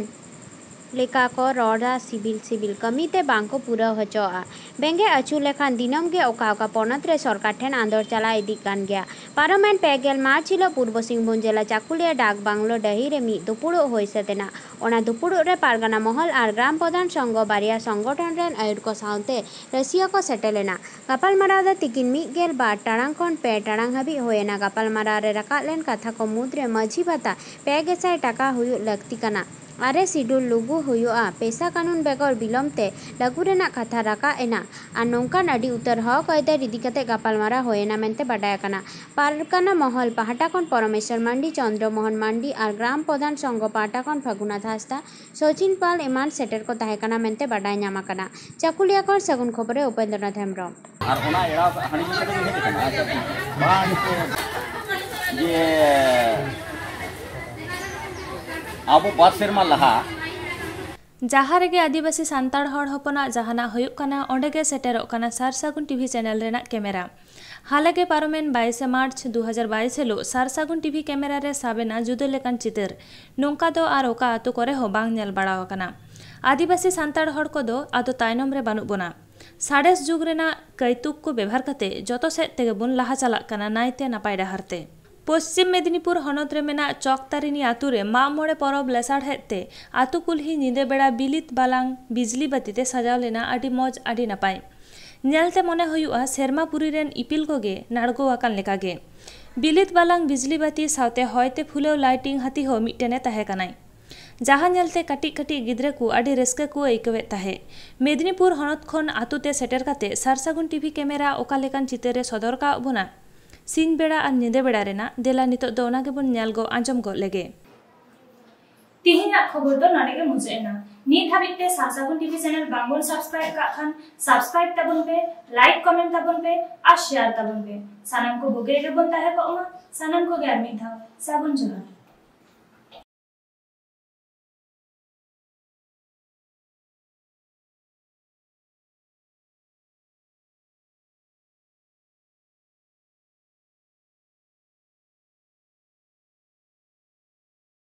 ᱞᱮᱠᱟ ᱠᱚ ᱨᱚᱲᱟ, ᱥᱤᱵᱤᱞ ᱥᱤᱵᱤᱞ ᱠᱟᱹᱢᱤ ᱛᱮ ᱵᱟᱝ ᱠᱚ ᱯᱩᱨᱟᱹᱣ ᱦᱚᱪᱚᱣᱟᱜᱼᱟ᱾ ᱵᱮᱸᱜᱮᱫ ᱟᱹᱪᱩᱨ ᱞᱮᱠᱷᱟᱱ ᱫᱤᱱᱟᱹᱢ ᱜᱮ ᱚᱠᱟ ᱚᱠᱟ ᱯᱚᱱᱚᱛ ᱨᱮ ᱥᱚᱨᱠᱟᱨ ᱴᱷᱮᱱ ᱟᱸᱫᱳᱲ ᱪᱟᱞᱟᱣ ᱤᱫᱤᱜ ᱠᱟᱱ ᱜᱮᱭᱟ᱾ ᱯᱟᱨᱚᱢᱮᱱ ᱯᱮ ᱜᱮᱞ ᱢᱟᱨᱪ ᱦᱤᱞᱳᱜ ᱯᱩᱨᱵᱚ ᱥᱤᱝᱵᱷᱩᱢ ᱡᱮᱞᱟ ᱪᱟᱠᱩᱞᱤᱭᱟᱹ ᱰᱟᱠ ᱵᱟᱝᱞᱳ ᱰᱟᱹᱦᱤ ᱨᱮ ᱢᱤᱫ ᱫᱩᱯᱩᱲᱩᱵ ᱦᱩᱭ ᱥᱟᱹᱛ ᱮᱱᱟ᱾ ᱚᱱᱟ ᱫᱩᱯᱩᱲᱩᱵ ᱨᱮ ᱯᱟᱨᱜᱟᱱᱟ ᱢᱚᱦᱚᱞ ᱟᱨ ᱜᱨᱟᱢ ᱯᱨᱚᱫᱷᱟᱱ ᱥᱚᱝᱜᱷᱚ ᱵᱟᱨᱭᱟ ᱥᱚᱝᱜᱚᱴᱷᱚᱱ ᱨᱮᱱ ᱟᱹᱭᱩᱨ ᱠᱚ ᱥᱟᱶᱛᱮ ᱨᱟᱹᱥᱤᱭᱟᱹ ᱠᱚ ᱥᱮᱴᱮᱨ ᱞᱮᱱᱟ᱾ ᱜᱟᱯᱟᱞᱢᱟᱨᱟᱣ ᱫᱚ ᱛᱤᱠᱤᱱ ᱢᱤᱫ ᱜᱮᱞ ᱵᱟᱨ ᱴᱟᱲᱟᱝ ᱠᱷᱚᱱ ᱯᱮ ᱴᱟᱲᱟᱝ ᱦᱟᱹᱵᱤᱡ ᱦᱩᱭ ᱮᱱᱟ᱾ ᱜᱟᱯᱟᱞᱢᱟᱨᱟᱣ ᱨᱮ ᱨᱟᱠᱟᱵ ᱞᱮᱱ ᱠᱟᱛᱷᱟ ᱠᱚ ᱢᱩᱫᱽᱨᱮ ᱢᱟᱹᱡᱷᱤ ᱵᱷᱟᱛᱟ ᱯᱮ ᱜᱮᱥᱟᱭ ᱴᱟᱠᱟ ᱦᱩᱭᱩᱜ ᱞᱟᱹᱠᱛᱤ ᱠᱟᱱᱟ᱾ ᱟᱨᱮ ᱥᱤᱰᱩᱞ ᱞᱩᱜᱩ ᱦᱩᱭᱩᱜᱼᱟ᱾ ᱯᱮᱥᱟ ᱠᱟᱹᱱᱩᱱ ᱵᱮᱜᱚᱨ ᱵᱤᱞᱚᱢ ᱛᱮ ᱞᱟᱹᱜᱩ ᱨᱮᱱᱟᱜ ᱠᱟᱛᱷᱟ ᱨᱟᱠᱟᱵ ᱮᱱᱟ᱾ ᱟᱨ ᱱᱚᱝᱠᱟᱱ ᱟᱹᱰᱤ ᱩᱛᱟᱹᱨ ᱦᱚᱠ ᱟᱹᱭᱫᱟᱹᱨ ᱤᱫᱤ ᱠᱟᱛᱮ ᱜᱟᱯᱟᱞᱢᱟᱨᱟᱣ ᱦᱩᱭ ᱮᱱᱟ ᱢᱮᱱᱛᱮ ᱵᱟᱰᱟᱭ ᱟᱠᱟᱱᱟ᱾ ᱯᱟᱨᱜᱟᱱᱟ ᱢᱚᱦᱚᱞ ᱯᱟᱦᱴᱟ ᱠᱷᱚᱱ ᱯᱚᱨᱚᱢᱮᱥᱣᱚᱨ ᱢᱟᱱᱰᱤ, ᱪᱚᱱᱫᱨᱚ ᱢᱳᱦᱚᱱ ᱢᱟᱱᱰᱤ ᱟᱨ ᱜᱨᱟᱢ ᱯᱨᱚᱫᱷᱟᱱ ᱥᱚᱝᱜᱷᱚ ᱯᱟᱦᱴᱟ ᱠᱷᱚᱱ ᱯᱷᱟᱹᱜᱩᱱᱟᱛᱷ ᱦᱟᱸᱥᱫᱟ, ᱥᱚᱪᱤᱱ ᱯᱟᱞ ᱮᱢᱟᱱ ᱥᱮᱴᱮᱨ ᱠᱚ ᱛᱟᱦᱮᱸ ᱠᱟᱱᱟ ᱢᱮᱱᱛᱮ ᱵᱟᱰᱟᱭ ᱧᱟᱢ ᱟᱠᱟᱱᱟ᱾ ᱪᱟᱠᱩᱞᱤᱭᱟᱹ ᱠᱷᱚᱱ ᱥᱟᱹᱜᱩᱱ ᱠᱷᱚᱵᱚᱨᱮ ᱩᱯᱮᱱᱫᱨᱚᱱᱟᱛᱷ ᱦᱮᱢᱵᱨᱚᱢ᱾ ᱟᱨ ᱚᱱᱟ ᱮᱲᱟᱣ ᱠᱟᱜ ᱦᱟᱺᱰᱤ ᱧᱩ ᱠᱟᱛᱮ ᱜᱮ ᱦᱮᱡ ᱟᱠᱟᱱᱟ᱾ ᱟᱪᱪᱷᱟ, ᱴᱷᱤᱠ᱾ ᱵᱟᱝ, ᱡᱮ ᱟᱵᱚ ᱵᱟᱨ ᱥᱮᱨᱢᱟ ᱞᱟᱦᱟ ᱡᱟᱦᱟᱸ ᱨᱮᱜᱮ ᱟᱹᱫᱤᱵᱟᱹᱥᱤ ᱥᱟᱱᱛᱟᱲ ᱦᱚᱲ ᱦᱚᱯᱚᱱᱟᱜ ᱡᱟᱦᱟᱱᱟᱜ ᱦᱩᱭᱩᱜ ᱠᱟᱱᱟ, ᱚᱸᱰᱮ ᱜᱮ ᱥᱮᱴᱮᱨᱚᱜ ᱠᱟᱱᱟ ᱥᱟᱨ ᱥᱟᱹᱜᱩᱱ ᱴᱤᱵᱷᱤ ᱪᱮᱱᱮᱞ ᱨᱮᱱᱟᱜ ᱠᱮᱢᱮᱨᱟ᱾ ᱦᱟᱞᱮ ᱜᱮ ᱯᱟᱨᱚᱢᱮᱱ ᱵᱟᱭᱤᱥᱮ ᱢᱟᱨᱪ ᱫᱩ ᱦᱟᱡᱟᱨ ᱵᱟᱭᱤᱥ ᱦᱤᱞᱳᱜ ᱥᱟᱨ ᱥᱟᱹᱜᱩᱱ ᱴᱤᱵᱷᱤ ᱠᱮᱢᱮᱨᱟ ᱨᱮ ᱥᱟᱵ ᱮᱱᱟ ᱡᱩᱫᱟᱹ ᱞᱮᱠᱟᱱ ᱪᱤᱛᱟᱹᱨ᱾ ᱱᱚᱝᱠᱟ ᱫᱚ ᱟᱨ ᱚᱠᱟ ᱟᱛᱳ ᱠᱚᱨᱮ ᱦᱚᱸ ᱵᱟᱝ ᱧᱮᱞ ᱵᱟᱲᱟ ᱟᱠᱟᱱᱟ᱾ ᱟᱹᱫᱤᱵᱟᱹᱥᱤ ᱥᱟᱱᱛᱟᱲ ᱦᱚᱲ ᱠᱚᱫᱚ ᱟᱫᱚ ᱛᱟᱭᱱᱚᱢ ᱨᱮ ᱵᱟᱹᱱᱩᱜ ᱵᱚᱱᱟ᱾ ᱥᱟᱬᱮᱥ ᱡᱩᱜᱽ ᱨᱮᱱᱟᱜ ᱠᱟᱹᱭᱛᱩᱠ ᱠᱚ ᱵᱮᱵᱷᱟᱨ ᱠᱟᱛᱮ ᱡᱚᱛᱚ ᱥᱮᱫ ᱛᱮᱜᱮ ᱵᱚᱱ ᱞᱟᱦᱟ ᱪᱟᱞᱟᱜ ᱠᱟᱱᱟ ᱱᱟᱭᱛᱮ ᱱᱟᱯᱟᱭ ᱰᱟᱦᱟᱨ ᱛᱮ᱾ ᱯᱚᱥᱪᱤᱢ ᱢᱮᱫᱤᱱᱤᱯᱩᱨ ᱦᱚᱱᱚᱛ ᱨᱮ ᱢᱮᱱᱟᱜ ᱪᱚᱠᱛᱟᱨᱤᱱᱤ ᱟᱛᱳ ᱨᱮ ᱢᱟᱜ ᱢᱚᱬᱮ ᱯᱚᱨᱚᱵᱽ ᱞᱮᱥᱟᱲᱦᱮᱫ ᱛᱮ ᱟᱛᱳ ᱠᱩᱞᱦᱤ ᱧᱤᱫᱟᱹ ᱵᱮᱲᱟ ᱵᱤᱞᱤᱛ ᱵᱟᱞᱟᱝ ᱵᱤᱡᱽᱞᱤ ᱵᱟᱹᱛᱤ ᱛᱮ ᱥᱟᱡᱟᱣ ᱞᱮᱱᱟ᱾ ᱟᱹᱰᱤ ᱢᱚᱡᱽ, ᱟᱹᱰᱤ ᱱᱟᱯᱟᱭ᱾ ᱧᱮᱞᱛᱮ ᱢᱚᱱᱮ ᱦᱩᱭᱩᱜᱼᱟ ᱥᱮᱨᱢᱟ ᱯᱩᱨᱤ ᱨᱮᱱ ᱤᱯᱤᱞ ᱠᱚᱜᱮ ᱱᱟᱲᱜᱚ ᱟᱠᱟᱱ ᱞᱮᱠᱟᱜᱮ᱾ ᱵᱤᱞᱤᱛ ᱵᱟᱞᱟᱝ ᱵᱤᱡᱽᱞᱤ ᱵᱟᱹᱛᱤ ᱥᱟᱶᱛᱮ ᱦᱚᱭᱛᱮ ᱯᱷᱩᱞᱟᱹᱣ ᱞᱟᱭᱴᱤᱝ ᱦᱟᱹᱛᱤ ᱦᱚᱸ ᱢᱤᱫᱴᱮᱱᱮ ᱛᱟᱦᱮᱸ ᱠᱟᱱᱟᱭ᱾ ᱡᱟᱦᱟᱸ ᱧᱮᱞᱛᱮ ᱠᱟᱹᱴᱤᱡ ᱠᱟᱹᱴᱤᱡ ᱜᱤᱫᱽᱨᱟᱹ ᱠᱚ ᱟᱹᱰᱤ ᱨᱟᱹᱥᱠᱟᱹ ᱠᱚ ᱟᱹᱭᱠᱟᱹᱣᱮᱫ ᱛᱟᱦᱮᱸ᱾ ᱢᱮᱫᱤᱱᱤᱯᱩᱨ ᱦᱚᱱᱚᱛ ᱠᱷᱚᱱ ᱟᱛᱳ ᱛᱮ ᱥᱮᱴᱮᱨ ᱠᱟᱛᱮ ᱥᱟᱨᱥᱟᱹᱜᱩᱱ ᱴᱤᱵᱷᱤ ᱠᱮᱢᱮᱨᱟ ᱚᱠᱟ ᱞᱮᱠᱟᱱ ᱪᱤᱛᱟᱹᱨ ᱮ ᱥᱚᱫᱚᱨ ᱠᱟᱜ ᱵᱚᱱᱟ ᱥᱤᱧ ᱵᱮᱲᱟ ᱟᱨ ᱧᱤᱫᱟᱹ ᱵᱮᱲᱟ ᱨᱮᱱᱟᱜ, ᱫᱮᱞᱟ ᱱᱤᱛᱚᱜ ᱫᱚ ᱚᱱᱟ ᱜᱮᱵᱚᱱ ᱧᱮᱞ ᱜᱚᱜ ᱟᱸᱡᱚᱢ ᱜᱚᱜ ᱞᱮᱜᱮ᱾ ᱛᱤᱦᱤᱧᱟᱜ ᱠᱷᱚᱵᱚᱨ ᱫᱚ ᱱᱚᱰᱮ ᱜᱮ ᱢᱩᱪᱟᱹᱫ ᱮᱱᱟ᱾ ᱱᱤᱛ ᱦᱟᱹᱵᱤᱡ ᱛᱮ ᱥᱟᱨᱥᱟᱹᱜᱩᱱ ᱴᱤᱵᱷᱤ ᱪᱮᱱᱮᱞ ᱵᱟᱝᱵᱚᱱ ᱥᱟᱵᱥᱠᱨᱟᱭᱤᱵ ᱠᱟᱜ ᱠᱷᱟᱱ ᱥᱟᱵᱥᱠᱨᱟᱭᱤᱵ ᱛᱟᱵᱚᱱ ᱯᱮ, ᱞᱟᱭᱤᱠ ᱠᱚᱢᱮᱱᱴ ᱛᱟᱵᱚᱱ ᱯᱮ ᱟᱨ ᱥᱮᱭᱟᱨ ᱛᱟᱵᱚᱱ ᱯᱮ᱾ ᱥᱟᱱᱟᱢ ᱠᱚ ᱵᱩᱜᱤ ᱨᱮᱜᱮ ᱵᱚᱱ ᱛᱟᱦᱮᱸ ᱠᱚᱜ ᱢᱟ᱾ ᱥᱟᱱᱟᱢ ᱠᱚᱜᱮ ᱟᱨ ᱢᱤᱫ ᱫᱷᱟᱣ ᱥᱟᱹᱜᱩᱱ ᱡᱚᱦᱟᱨ᱾